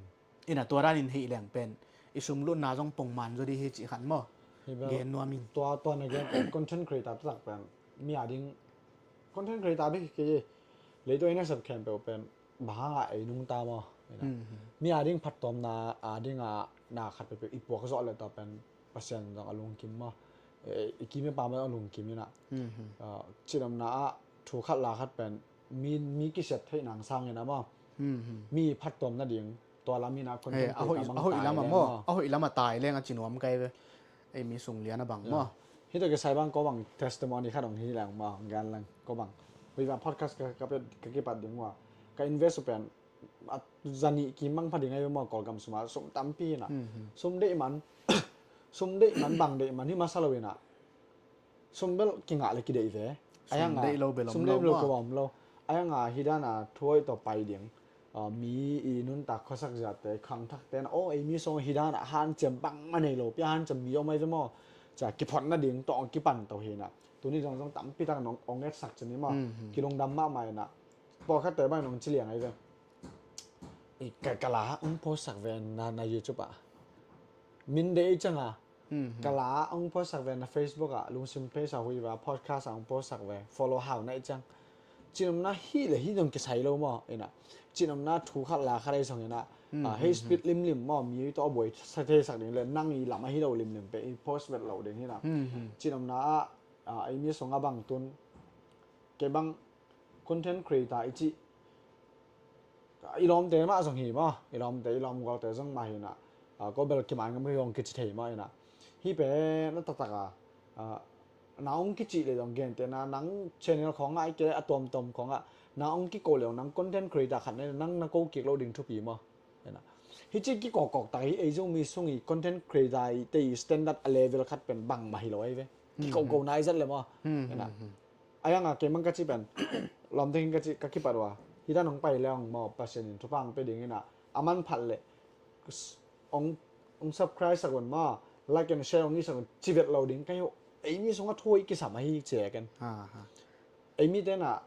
Ina tua dan in hih leng pen i sum lutna zong pongman zaw di hi cih khat maw? Hi bel. Gen nuam in. Tua, tua na gen pen content creator taktak pen mi a ding content creator bek hi kei. Leitung a i nasep khempeuh pen bang hanga ei nungta maw? Ina. Hmm, hmm. Mi a ding phattuamna a ding a na khat peuhpeuh i puak zawh le tua pen Pasian zong a lungkim maw? Eh, i kim i pam a lungkim ina. Hmm, hmm. Ah, cin omna ah thu khat la khat pen mi, mi kisiat theih nang sang ina maw? Hmm, hmm. Mi phattuam nading tua lam ina content creator bang tai leng maw? A hoih lam a tai leng a ci nuam kai ve. Ei mi sung lian a bang maw? Hih tawh kisai bang ko bang testimony khat hong hi leng maw, hong gen leng ko bang. Hui bang podcast ka, ka pet, ka kipat ding ua. Ka invest uh pen a zanih kim bang pha ding ai ve maw, Kawlgam sum a sum tampi ina. Hmm, hmm. Sum deih man, sum deih man bang deih man hi masa lo ina. Sum bel kingah le kideih ve. Sum deih lo bel om lo maw? Sum deih lo ko om lo. Ai hanga hi dan a thu hoih tawh pai ding. Ah, mi i nuntak khuasak ziate, khangthakte na, aw, ei mi sung hi dan a hanciam bangmah nei lo, pia hanciam mi om ai ve maw? Cia kiphot nading tawh kipan to hi na. Tuni zong zong tampi tak nong ong etsak cin hi maw? Hmm, hmm. Kilungdam mahmah ina. Pawlkhatte bang nong ci liang ai ve. I ka, ka la ong post sak ve na, na YouTube ah. Min deih ciang a. Hmm, hmm. Ka la ong post sak ve na Facebook ah, Lungsim Page ah hui va, podcast ah ong post sak ve, follow hau na i ciang. Cin omna hih le hih zong kisai lo maw, ina. Cin omna thu khat la khat ei zong ina. Hmm, ah, hmm, hei speed limlim maw, mi tawh a buai sa thei sak ding le, nang i lam ahi lo limlim pe, i post vet lo ding hi na. Hmm, hmm. Cin omna ah, ah, ei mi sung a bang tun, kei bang content creator i cih, i lawmte mah zong hi maw, i lawmte, i lawmgualte zong mah hi na, ah, ko bel kiman ngam hi hong kici thei maw ina. Hih pen a taktak a, ah, na ong kicih le zong gente na, nang channel khawngah i ke a tuamtuam khawngah, na ong kiko le zong nang content creator khat na, nang na ko kik lo ding thupi maw? Ina. Hih ci kikawkkawk tak hi, ei Zomi sung i content creator i te i standard a level khat pen bangmah hi lo ai ve. Kikoko nai zat le maw? Hmm, hmm, hmm. Ai hanga kei mang ka ci pen lawm ding ka ci ka kipat ua. Hi dan hong pai le hong maw Pasian in thupha hong pe ding ina. A man phat le ong, ong subscribe sak un maw, like and share ong i sak un ci vet lo ding ka hi uh. Ei mi sungah thu hoih kisam ahi ci e ken. Ha, ha. Ei mi te na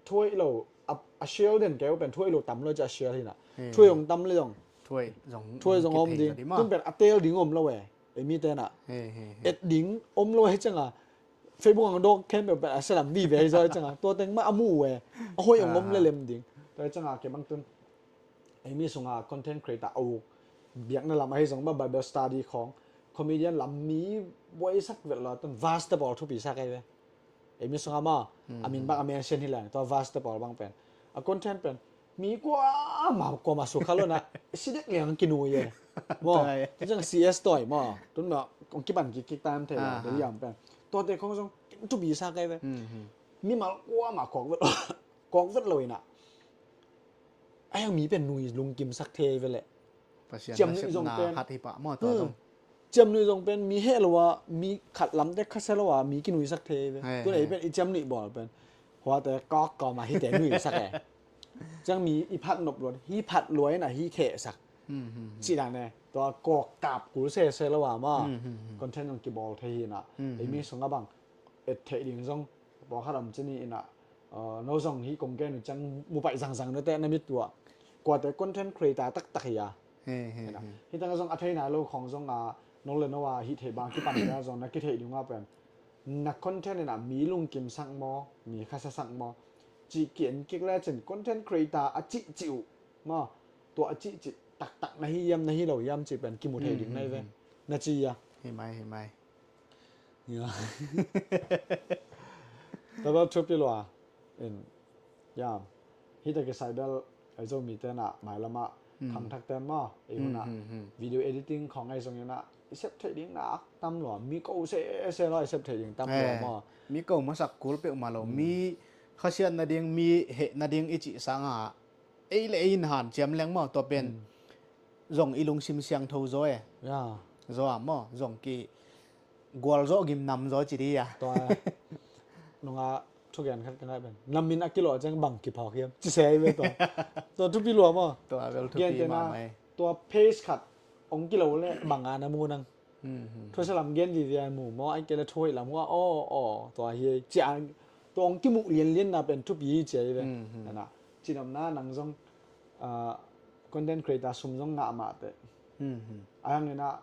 thu hoih lo a, a share den kei uh pen thu hoih lo tam lo ci a share hi na. Hmm. Thu hoih ong tam le zong. Thu hoih zong, thu hoih zong om ding. Tun pen a tel ding om lo e. Ei mi te na. He, he, he. Et ding om lo e ciang a. Facebook ang dawk khempeuh pen a salam vive hi zaw ciang a. Tua teng mah a mu e. A hoih ong om le lem ding. Tua ciang a kei bang tun. Ei mi sunga content creator a uk biakna lam ahi zong mah Bible study khawng. Comedian lam mi buaisak vet lo tun Vaste Paul thupi sak ahi ve. Ei mi sunga mah a min bang a mention hi leng tua Vaste Paul bang pen. A content pen. Mi kuamah kuamah sukha lo na, si dek liang kinui e. Maw, tua hi. Tu ciang C S tawi maw, tun maw, kong kipan kik kik tam thei lo, ah, tua hi ah. Pen tuate khong zong thupi sa kei ve. Mimal kuamah kawk vet lo, kawk vet lo ina. Ai ang mi pen nui lungkim sak thei ve le. Pasian ciam nui zong pen hat hi pah maw tua zong. Ciam nui zong pen mi heh lo a, mi khat lamte khasia lo a mi kinui sak thei ve. Tun ei pen i ciam nui bawl pen huate kawk kawm a hite nui sak e. Ciang mi i phat nop luat, hi phat luai na hi kheh sak. Ci dan e, tua kawk kap kul sese lo a maw. Content zong kibawl thei hi na. Ei mi sung a bang et theih ding zong pawlkhat om ci ni ina, uh, no zong hi kong gen uh ciang mu paih zangzang nute na mit tua. Kuate content creator taktak hi a. Hi tang zong a thei nai lo khong zong a, no le no a hi thei bang kipan tia zong na kitheih ding a pen na content ina mi lungkim sak maw, mi khasia sak maw, ci ki en kik le cin content creator a cih cih uh maw, tua a cih cih taktak na hi hiam na hi lo hiam ci pen kimu thei ding na hi ve. Na ci a. Hi mai, hi mai. Ya. Tua bel thupi lua. In, ya. Hita kisai bel ai Zomite na mailam a khangthak ten maw. Ei hun a video editing khong ai zong ina i sep theih ding na tam lua. Mi ko se se lo i sep theih ding tam lua maw. Mi ko masak kul peuhmah lo. Mi khasiat nading, mi heh nading i cih sangah ei le ei in hanciam leng maw, tua pen zong i lungsim siangtho zaw e. Ya. Zaw a maw, zong ki gual zawh gim nam zaw ci di a. Tua nunga thugen khat ka ngai pen nam min a kilawh ciang bang kiphawk hiam ci se ve tua. Tua thupi lua maw. Tua bel thupi mahmah e. Tua page khat ong kilo le bang a na mu nang. Thusia lam gen vivi a mu maw, ai kei le thuhoih lam hua aw aw tua hi cia. Tua ong kimuh lianlian na pen thupi hi cia hi ve. Ana cinopna nang zong, ah, content creator sum zong ngah mah teh. A hang ina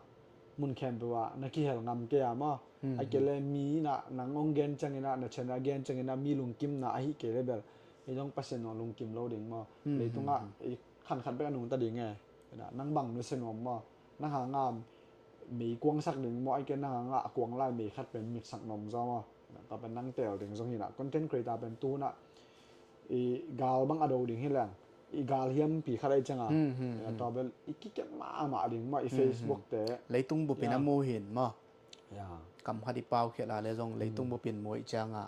mun khempeuh ah na kihel ngam kei a maw. Ai kei le mi ina nang ong gen ciang ina na channel gen ciang ina mi lungkim na ahi kei le bel. Ei zong Pasian ong lungkim lo ding maw. Leitungah i khan khat bek a nungta ding e. Nang bang nusia nuam maw. Nang hanga mei kuangsak ding maw, ai kei nang hanga a kuang lai mei khat pen mitsak nuam zaw maw. Tua pen nang teel ding zong hi na. Content creator pen tu na i gal bang a do ding hi leng. I gal hiampi khat ai cianga. Tua bel i kikem mahmah ding maw, i Facebook te. Leitung bupin a mu hin maw. Kam khat i pau khial a le zong leitung bupin mu i cianga.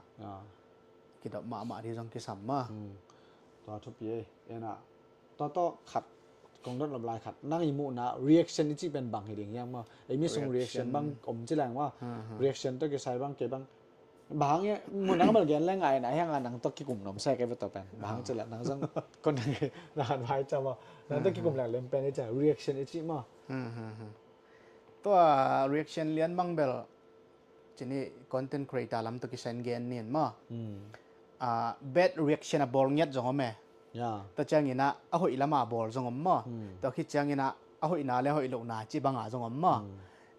Kidop mahmah ding zong kisam maw. Tua thupi e, ena. Tua tawh khat kong dot nop lai khat, nang i muhna reaction i cih pen bang hi ding hiam maw? Ei mi sung reaction bang om ci leng maw? Reaction tawh kisai bang kei bang. Bang hang e, muhna ka bel gen leng ngai na hiang a nang tawh kikum nuam sa kei ve tawh pen. Bang hang ci leng nang zong kon nang kei na han vai ca maw? Nang tawh kikum leng lem pen i ca reaction i cih maw? Tua reaction lian bang bel cini content creator lam tawh kisai in gen nin maw? Ah, bad reaction a bawl ngiat zong om e. Tua ciangin ah a hoih lama bawl zong om maw? Tua khit ciangin ah a hoihna le a hoih lohna ci banga zong om maw?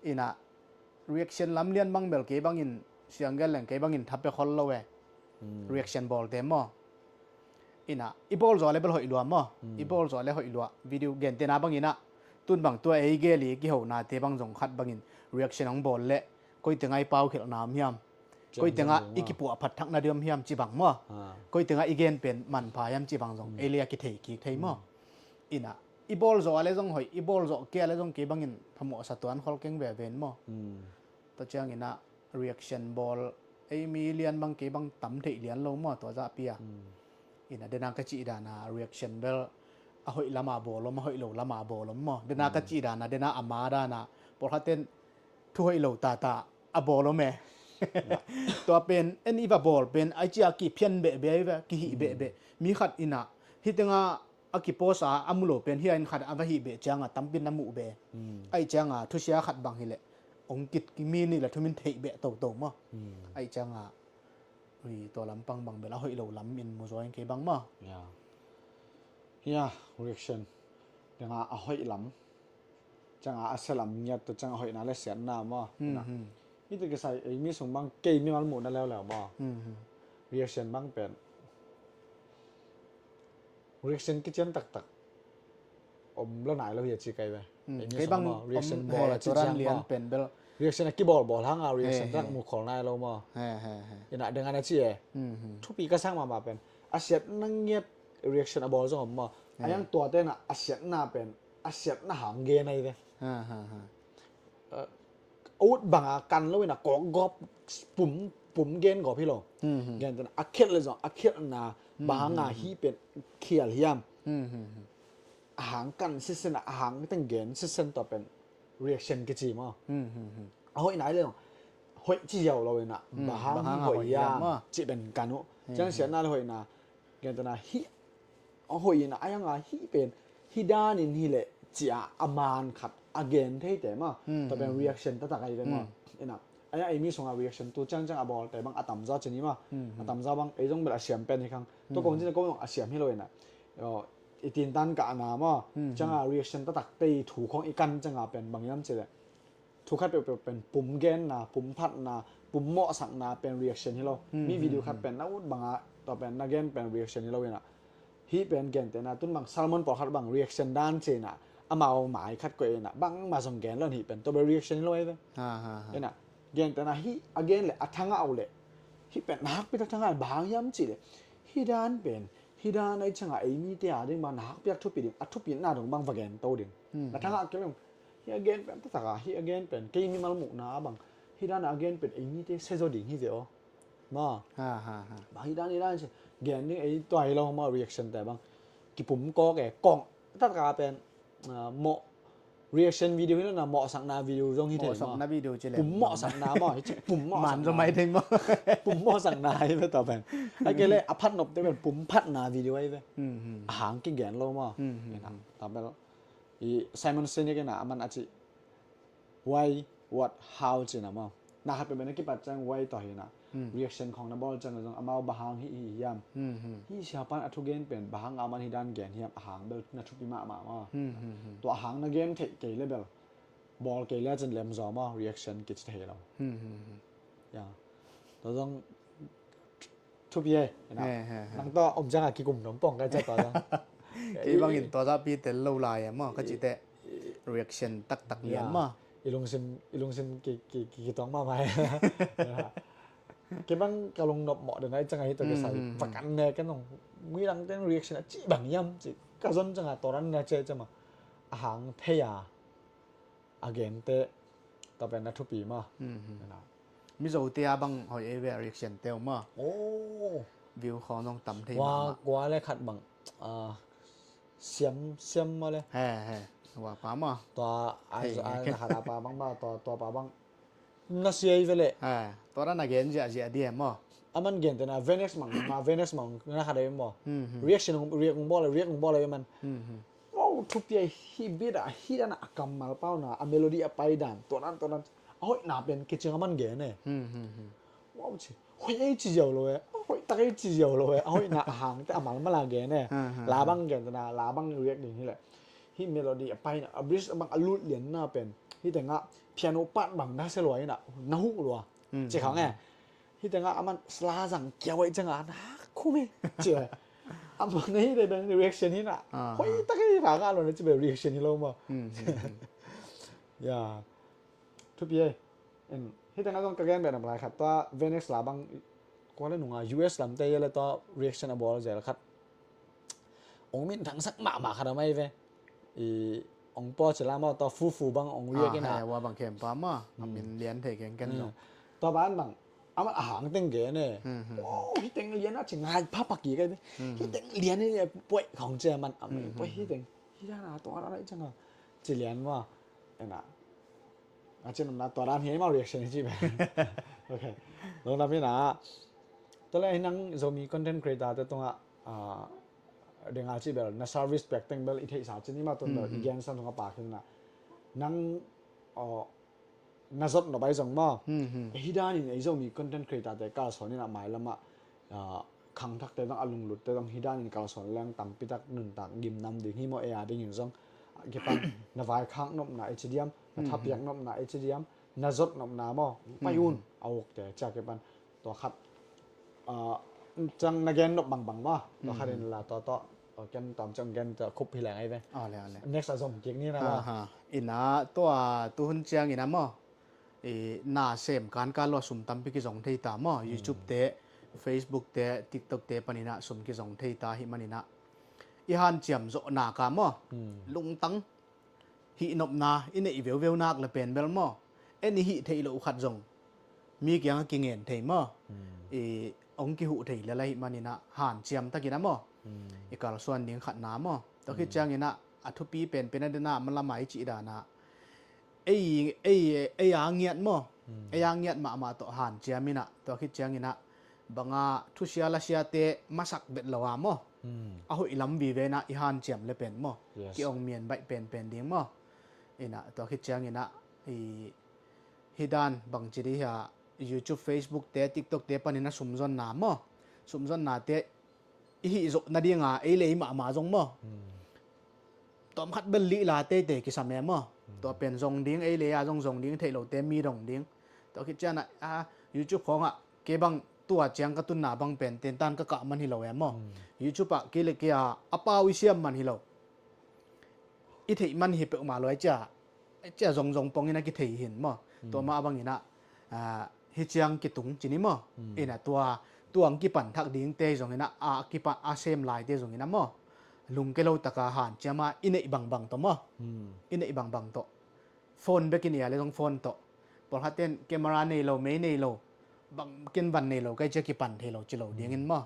Ina reaction lam lian bang bel kei bangin siang gen leng kei bangin tha pia khol lo e. Reaction bawlte maw? Ina i bawl zaw le bel hoih lua maw? I bawl zaw le hoih lua. Video gentena bangin ah tun bang tua ei gel i kihonate bang zong khat bangin reaction hong bawl le koi tengah i paukhelhna om hiam? Koi tengah i kipuah phatthakna di om hiam ci bang maw? Koi tengah i gen pen manpha hiam ci bang zong ei le a kithei kik thei maw? Ina i bawl zaw a le zong hoih, i bawl zaw kei a le zong kei bangin phamawhsa tuan khol keng veve in maw? Tua ciangin ah reaction bawl ei mi lian bang kei bang tam theih lian lo maw tua zahpi a. Ina dena ka cih dana reaction bel a hoih lama bawl om, a hoih lo lama bawl om maw? Dena ka cih dana, dena a ma dana pawlkhat ten thu hoih lo tata a bawl om e. Tua pen en i va bawl pen ai cia kiphian behbeh ai ve, kihih behbeh. Mi khat ina hitenga a kipost a a mu lo pen hia in khat a va hih beh cianga tampi na muh be. Ai cianga thusia khat bang hileh ong kit mi nih le thumin theih beh toto maw? Ai cianga ui tua lampang bang bel a hoih lo lam in mu zaw in kei bang maw? Hia reaction danga a hoih lam cianga a sia lam ngiat tua cianga a hoihna le siatna maw? Ina hita kisai ei mi sung bang kei mimal muhna leuleu maw? Reaction bang pen reaction kician taktak om lo nai lo hi a ci kai ve. Kei bang reaction bawl a ci ciang maw? Reaction a kibawl bawl hanga reaction rak mu khol nai lo maw? Ina deng ana ci e. Thupi ka sang mahmah pen a siat na ngiat reaction a bawl zong om maw. A yang tua tenah a siatna pen a siatna hang gen ahi ve. A ut banga kan lo inah kawkgawp pum pum gen gawp hi lo. Gen tenah a khialh le zong a khialhna bang hanga hih pen khial hiam. A hang kan sitsen ah a hang teng gen sitsen tua pen reaction kici maw. A hoih nai le zong hoih ci ziau lo inah bang hang hi hoih hiam cih pen kan uh. Ciang siatna le hoihna gen tenah hih a hoih inah a yanga hih pen hih danin hileh cia a man khat a gen theite maw. Tua pen reaction taktak ahi ve maw. Inah a yang ei mi sunga reaction tu ciangciang a bawlte bang a tamzaw cin hi maw. A tamzaw bang ei zong bel a siam pen hi khang. Tua kong cin a kong zong a siam hi lo inah i tintan kahna maw. Cianga reaction taktak tei thu khong i kan cianga pen bang hiam cileh thu khat peuhpeuh pen pum genna, pum phatna, pum mawhsakna pen reaction hi lo. Mi video khat pen na ut banga tua pen na gen pen reaction hi lo inah hih pen gentehna tun bang sermon pawlkhat bang reaction dan ci inah amau mai khat koih inah bangmah zong gen lo in hih pen tua pen reaction hi lo ahi ve. Inah gentehna hih a gen le a thangah uh le hih pen na hakpi tak thangah bang hiam cih le hih dan pen hih dan ahi ciangah ei mite a ding bang na hakpi tak thupi ding a thupina dong bang va gen to ding. Na thangah kei leng hih a gen pen taktak a hih a gen pen kei mimal muhna a bang hih dan a gen pen ei mite sia zaw ding hi ve aw. Maw. Bang hih dan hih dan ci gen ding ei tua hi lo maw reaction te bang kipum kawk e kawng taktak a pen mawh reaction video hi lo na mawhsakna video zong hi thei maw. Mawhsakna video ci le. Pum mawhsakna maw hi ci pum mawhsakna. Man zaw mai thei maw. Pum mawhsakna hi ve tua pen. A kei le a phat nopte pen pum phatna video ahi ve. A hang kigen lo maw. Tua pen i Simon Sinek inah a man a ci why, what, how cina maw. Na khat peuhpeuh na kipat ciang why tawh hi inah reaction khong na bawl ciang zong amau bang hang hih hi hiam. Hih siapan a thugen pen bang hang a man hih dan gen hiam a hang bel na thupi mahmah maw. Tua a hang na gen theih kei le bel bawl kei le cin lemzaw maw reaction kici thei lo. Ya. Tua zong thupi e. Nang tawh om ciangah kikum nuam pong ka cia tua zong. Kei bangin tua zahpi tel lo lai e maw ka cite reaction taktak lian maw. I lungsim i lungsim kituang mahmah e. Kei bang ka lungnop mawh den ai ciangah hi tua kisai pakan ne ka nong midang ten reaction a cih bang hiam cih ka zon ciangah tua ran na cia ciamah a hang thei a a gente tua pen na thupi maw. Mizote a bang hoih ei ve reaction teu maw. View khawng zong tam thei maw. Kua le khat bang siam siam maw le. He he. Wa pa maw. Tua ai na khat a pa bang maw tua tua pa bang na sia ei ve le. Tua dan a gen ziahziah dia maw. A man gen tena Venus mang ma Venus mang na khat ei maw. Reaction react ung bawl react ung bawl ei man. Wow, thupi a hi bit a hi dan a kammal pau na a melody a pai dan tua dan tua dan a hoihna pen kicing a man gen e. Wow, ci hoih ei ci ziau lo e a hoih tak ei ci ziau lo e a hoihna a hang te a malmal a gen e. La bang gen tena la bang react ding hi le hi melody a pai na a bridge a bang a lut lian na pen hi te nga piano part bang na se lua ina na huh lua ci khang e. Hi tengah a man sla zang kiau aih ciangah na khum hi ci. A man hi tengah reaction hi na. Hoih tak hi na ngah lo na ci bel reaction hi lo maw. Ya. Thupi ei. Hi tengah zong ka gen beh na lai khat tua Venus la bang kua le nunga U S lamte ia le tua reaction a bawl zel khat. Ong min thangsak mahmah khat a mai ve. I ong paw ci la maw tua fufu bang ong riak ina. Wa bang khem pa maw a min lian thei keng ken zong. Tua ban bang amat a hang teng gen e. Hi teng lian a ci ngai pha paki kai ve. Hi teng lian e puai khong ci a man a puai hi teng hi dan a tua a lai cang a ci lian maw. Ena a cin na tua dan hi maw reaction hi ci ve. Ok. Long dam hi na. Tua le hi nang Zomi content creator te tungah denga ci bel na service pek teng bel i theihsa cin i ma tun bel i gen san tungah pak hi na. Nang na zot nop ai zong maw. Hi danin ei Zomi content creator te kalsuan in a mailamah khangthakte zong a lunglutte zong hi danin kalsuan leng tampitak nuntak gimnam ding hi maw ei a dingin zong kipan na vaikhak nopna ei ci diam na thapiak nopna ei ci diam na zot nopna maw pai un a ukte cia kipan tua khat cang na gen nop bangbang maw tua khat in la tua tua ken tom cang gen tua khup hi leng ei ve. Next a zom kik ni na maw. Ina tua tuhun ciang ina maw. Na sem kankan lua sum tampi kizong thei ta maw YouTube te Facebook te TikTok te paninah sum kizong thei ta hih maninah i hanciam zawh nak a maw, lungtang hihnopna i neih veuveu nak le pen bel maw, en i hih theih loh khat zong mi kiangah kingen thei maw, i hong kihuh thei lel ahih maninah hanciam takinah maw, i kalsuan ding khatna maw. Tua khit cianginah a thupi penpen a dena malam a i cih danah ei, ei, ei a ngiat maw, ei a ngiat mahmah tawh hanciam inah, tua khit cianginah banga thusia lasiate masak vet lo a maw, a hoih lam vive inah i hanciam le pen maw, ki-ong mian baih penpen ding maw. Inah tua khit cianginah i, hi dan bangci dih hia, YouTube, Facebook te, TikTok te panin a sumzonna maw, sumzonnate i hih zawh nadinga ei le ei mahmah zong maw, tawm khat bel lih la teitei kisam e maw. Tua pen zong ding, ei le a zong zong ding, theih lote mi dong ding. Tua khit cianah a YouTube khawngah kei bang tua ciang ka tunna bang pen tentan ka kah man hi lo e maw. YouTube ah kei le kei a a pau i siam man hi lo, i theih man hi peuhmah lo ai cia, cia zong zong pongin a kithei hin maw. Tua mah banginah hi ciang kitung cini maw. Inah tua tuang kipan thak dingte zonginah a kipan a sem laite zonginah maw, lungke lo taka hanciama i neih bangbang tawh maw, i neih bangbang tawh phone bekin i a le zong phone tawh, pawlkhatten camera nei lo, mei nei lo, bang ken van nei lo kai cia kipan thei lo ci lo dingin maw,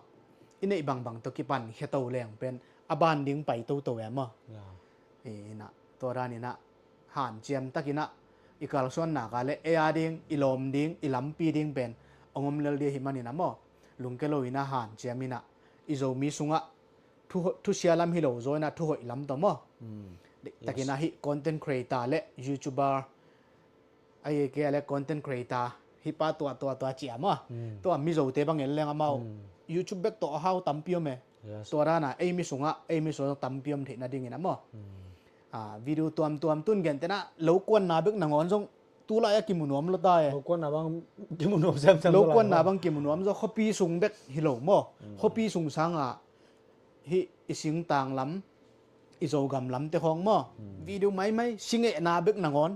i neih bangbang tawh kipan khia to leng pen a ban ding pai toto e maw. Inah tua daninah hanciam takinah i kalsuan nak a le ei a ding, i lawm ding, i lampi ding pen a ngom lel dih ahih maninah maw, lungke lo inah hanciam inah i Zomi sungah thu, thusia lam hi lo zaw inah thuhoih lam tawh maw. Takinah hih content creator le YouTuber, a i kei a le content creator hih pa tua tua tua cia maw. Tua Mizote bang en leng amau YouTube bek tawh a hau tampi om e. Tua dana ei mi sungah, ei mi sungah tampi om theih nadingin a maw. Video tuamtuam tun gentena lo kuanna bek nangawn zong tulai a kimu nuam lo ta e. Lo kuanna bang kimu nuam semsem lo kuanna bang kimu nuam zaw, khuapi sung bek hi lo maw. Khuapi sung sanga hih i singtang lam, i Zogam lamte khawng maw. Video maimai singehna bek nangawn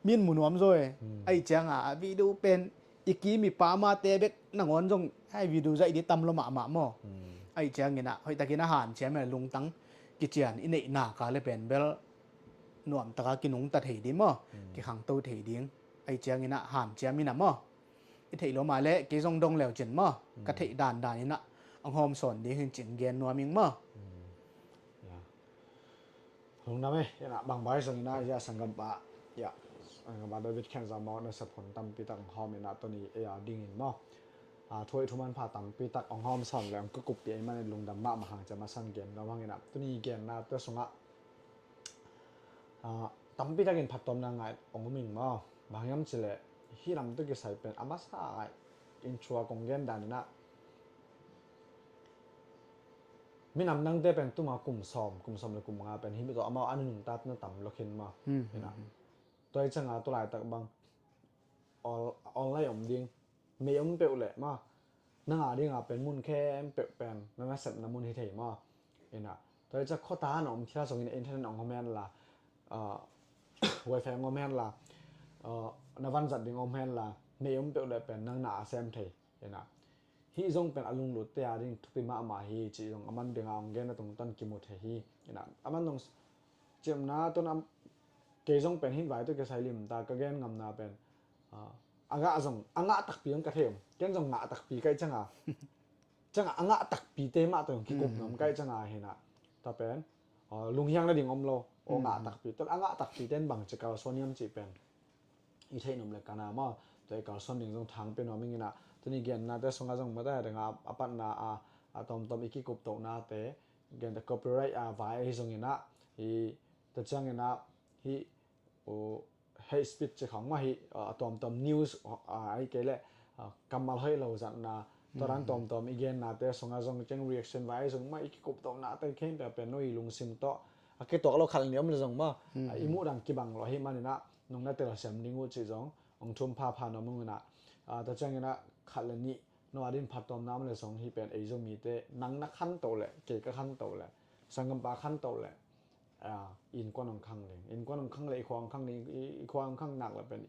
min mu nuam zaw e. Ahi cianga a video pen i kim i pamate bek nangawn zong ai video zaih di tam lo mahmah maw. Ahi ciangin ah hoihtakin a hanciam e, lungtang kician i neihna ka le pen bel nuamtaka kinungta thei ding maw, kikhangto thei ding. Ahi ciangin ah hanciam in a maw. I theih lo mah leh kei zong dong leu cin maw, ka theih dandan in ah a hawm sawn ding hin cing gen nuam ing maw. Lungdam e. Ina bang bai zong ina ya sanggampa, ya sanggampa David Khen Zam maw, na sep hun tampi tak hong hawm ina tuni e a dingin maw. A thuai thuman pha tampi tak hong hawm sawn le hong kukup pi a i man in lungdam mahmah hang ciam a sang gen nuam hang ina tuni genna te sungah tampi takin phattuamna ngai hong um ing maw. Bang hiam cileh hih lam tawh kisai pen a masa ngai in chua kong gen dan ina minam dangte pen tuma kum sawm, kum sawm le kum nga pen hih mi tawh amau an nungtatna tam lo khin maw. Ina tua i canga tulaitak bang online om ding, mei om peuh leh maw, nang a dinga pen mun khempeuh pen na nasepna mun hi thei maw. Ina tua i ca khuata na om khia zongin internet ong om hen la, wifi ong om hen la, na vanzat ding om hen la, mei om peuh leh pen nang na a sem thei. Ina hih zong pen a lunglutte a ding thupi mahmah hi cih zong a man dinga ong gen a tungtan kimu thei hi. Ina a man dong ciamna tun kei zong pen hih vai tawh kisai limta ka gen ngamna pen a ngah zong, a ngah takpi zong ka thei om. Ken zong ngah takpi kaih canga, canga a ngah takpite mah tawh zong kikup nuam kaih canga hi na. Tua pen lunghiang na ding om lo, aw ngah takpi, tua a ngah takpite in bang ci kalsuan hiam cih pen i theih nuam le kana maw. Tua i kalsuan ding zong thang pe nuam ing ina tuni gennate sungah zong mata danga a patna a, a tawmtawm i kikup tohnate gente copyright a vai ahi zong ina, hi ta ciang ina, hi hate speech ci khong mah hi, a tuamtuam news ahi kei leh kammal hoih lo zatna, tua dan tuamtuam i gennate sungah zong ciang reaction vai zong mah i kikup tohnate khempeuh pen no i lungsim tawh a kituak lo khat ni om le zong mah i muh dan kibang lo ahi man ina nong na telsiam ding uh cih zong ong thum phapha nuam ung ina. Tua ciang ina khat le nih no a din phattuamna om le zong hih pen ei Zomite nang na khanto leh kei ka khanto leh sanggampa khanto leh innkuan ong khang ding, innkuan ong khang leh i khua ong khang ding, i khua ong khang nak leh pen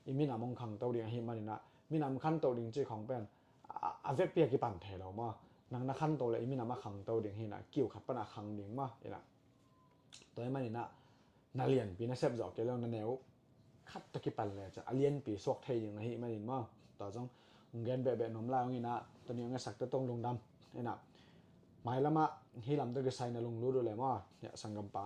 i minam ong khangto ding ahi man ina minam khanto ding cih khong pen a vekpi a kipan thei lo maw. nang na khanto le i minam a khangto ding hi na, kiu khat pana khang ding maw, ina. Tua hi maninah na lianpi na sep zawh kei lo, na neu khat tawh kipan le ciah a lianpi suak thei ding na hi manin maw. Tua zong hong gen behbeh nuam lai hong inah, tua ni hong esak te tong lungdam inah. Mailamah hi lam tawh kisai na lunglut uh le maw, ya, sanggampa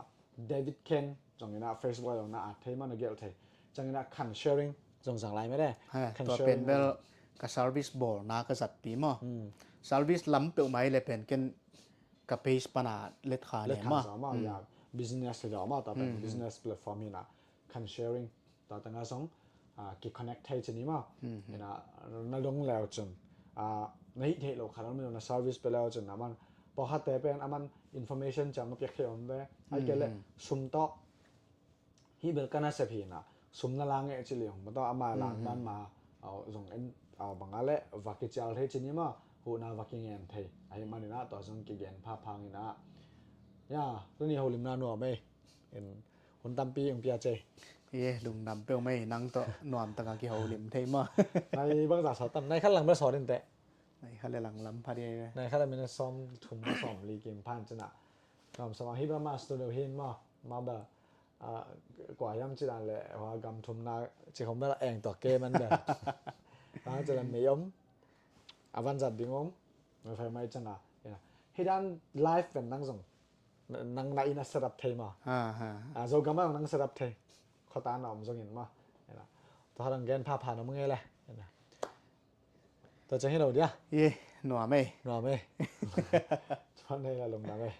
David Ken zong inah Facebook a zong na at thei maw, na gelh thei. Ciang inah Khan Sharing zong zang lai mede. He, Khan tua Sharing pen bel ka service bawlna ka zatpi maw. Hmm. Service lam peuhmah hi le pen ken ka page pana let kha le maw. Business le maw, tua pen business platform hi na, Khan Sharing tua tanga zong, ah, ki connect thei ci ni maw. Ina, na dong leu cun, ah, na hih theih lo khat om lo, na service pe leu cun, aman pawlkhatte pen aman information ciang a piak thei om ve. Ai kei le sum tawh hih bel ka nasep hi na, sum na la ngeh ci leng maw, tua ama lang man ma, au, zong en, au, bang a le va kicial thei ci ni maw, huhna va kingen thei. Ahi maninah tua zong kigen phaphang inah. Ya, tuni holimna nuam ei. In hun tampi ung pia cei. Ye, lungdam peuh mei, nang tawh nuam taka kiholim thei maw. Nai bangza sawt tam, nai khat lang bel sawt in teh. Nai khat le lang lam pha di ei ve. Nai khat le minute sawm thum sawm li kim phan cinah. Nuam sawm a hi bel ma studio hin maw. Ma bel, ah, kua hiam ci dan le, hua gam thumna ci khong bel eng tuak ke man bel. Ah, ci dan mei om. A van zat ding om. Mei fai mai canga. Hi dan live pen nang zong. Nang na ina set up thei ma. Ah, Zogam a nang set up thei. Khota na om zongin ma. Tua dang gen phapha na mung e le. Tua ciang hi lo dia. Ye, nuam ei. Nuam ei. Chuan nei la lungdam ei.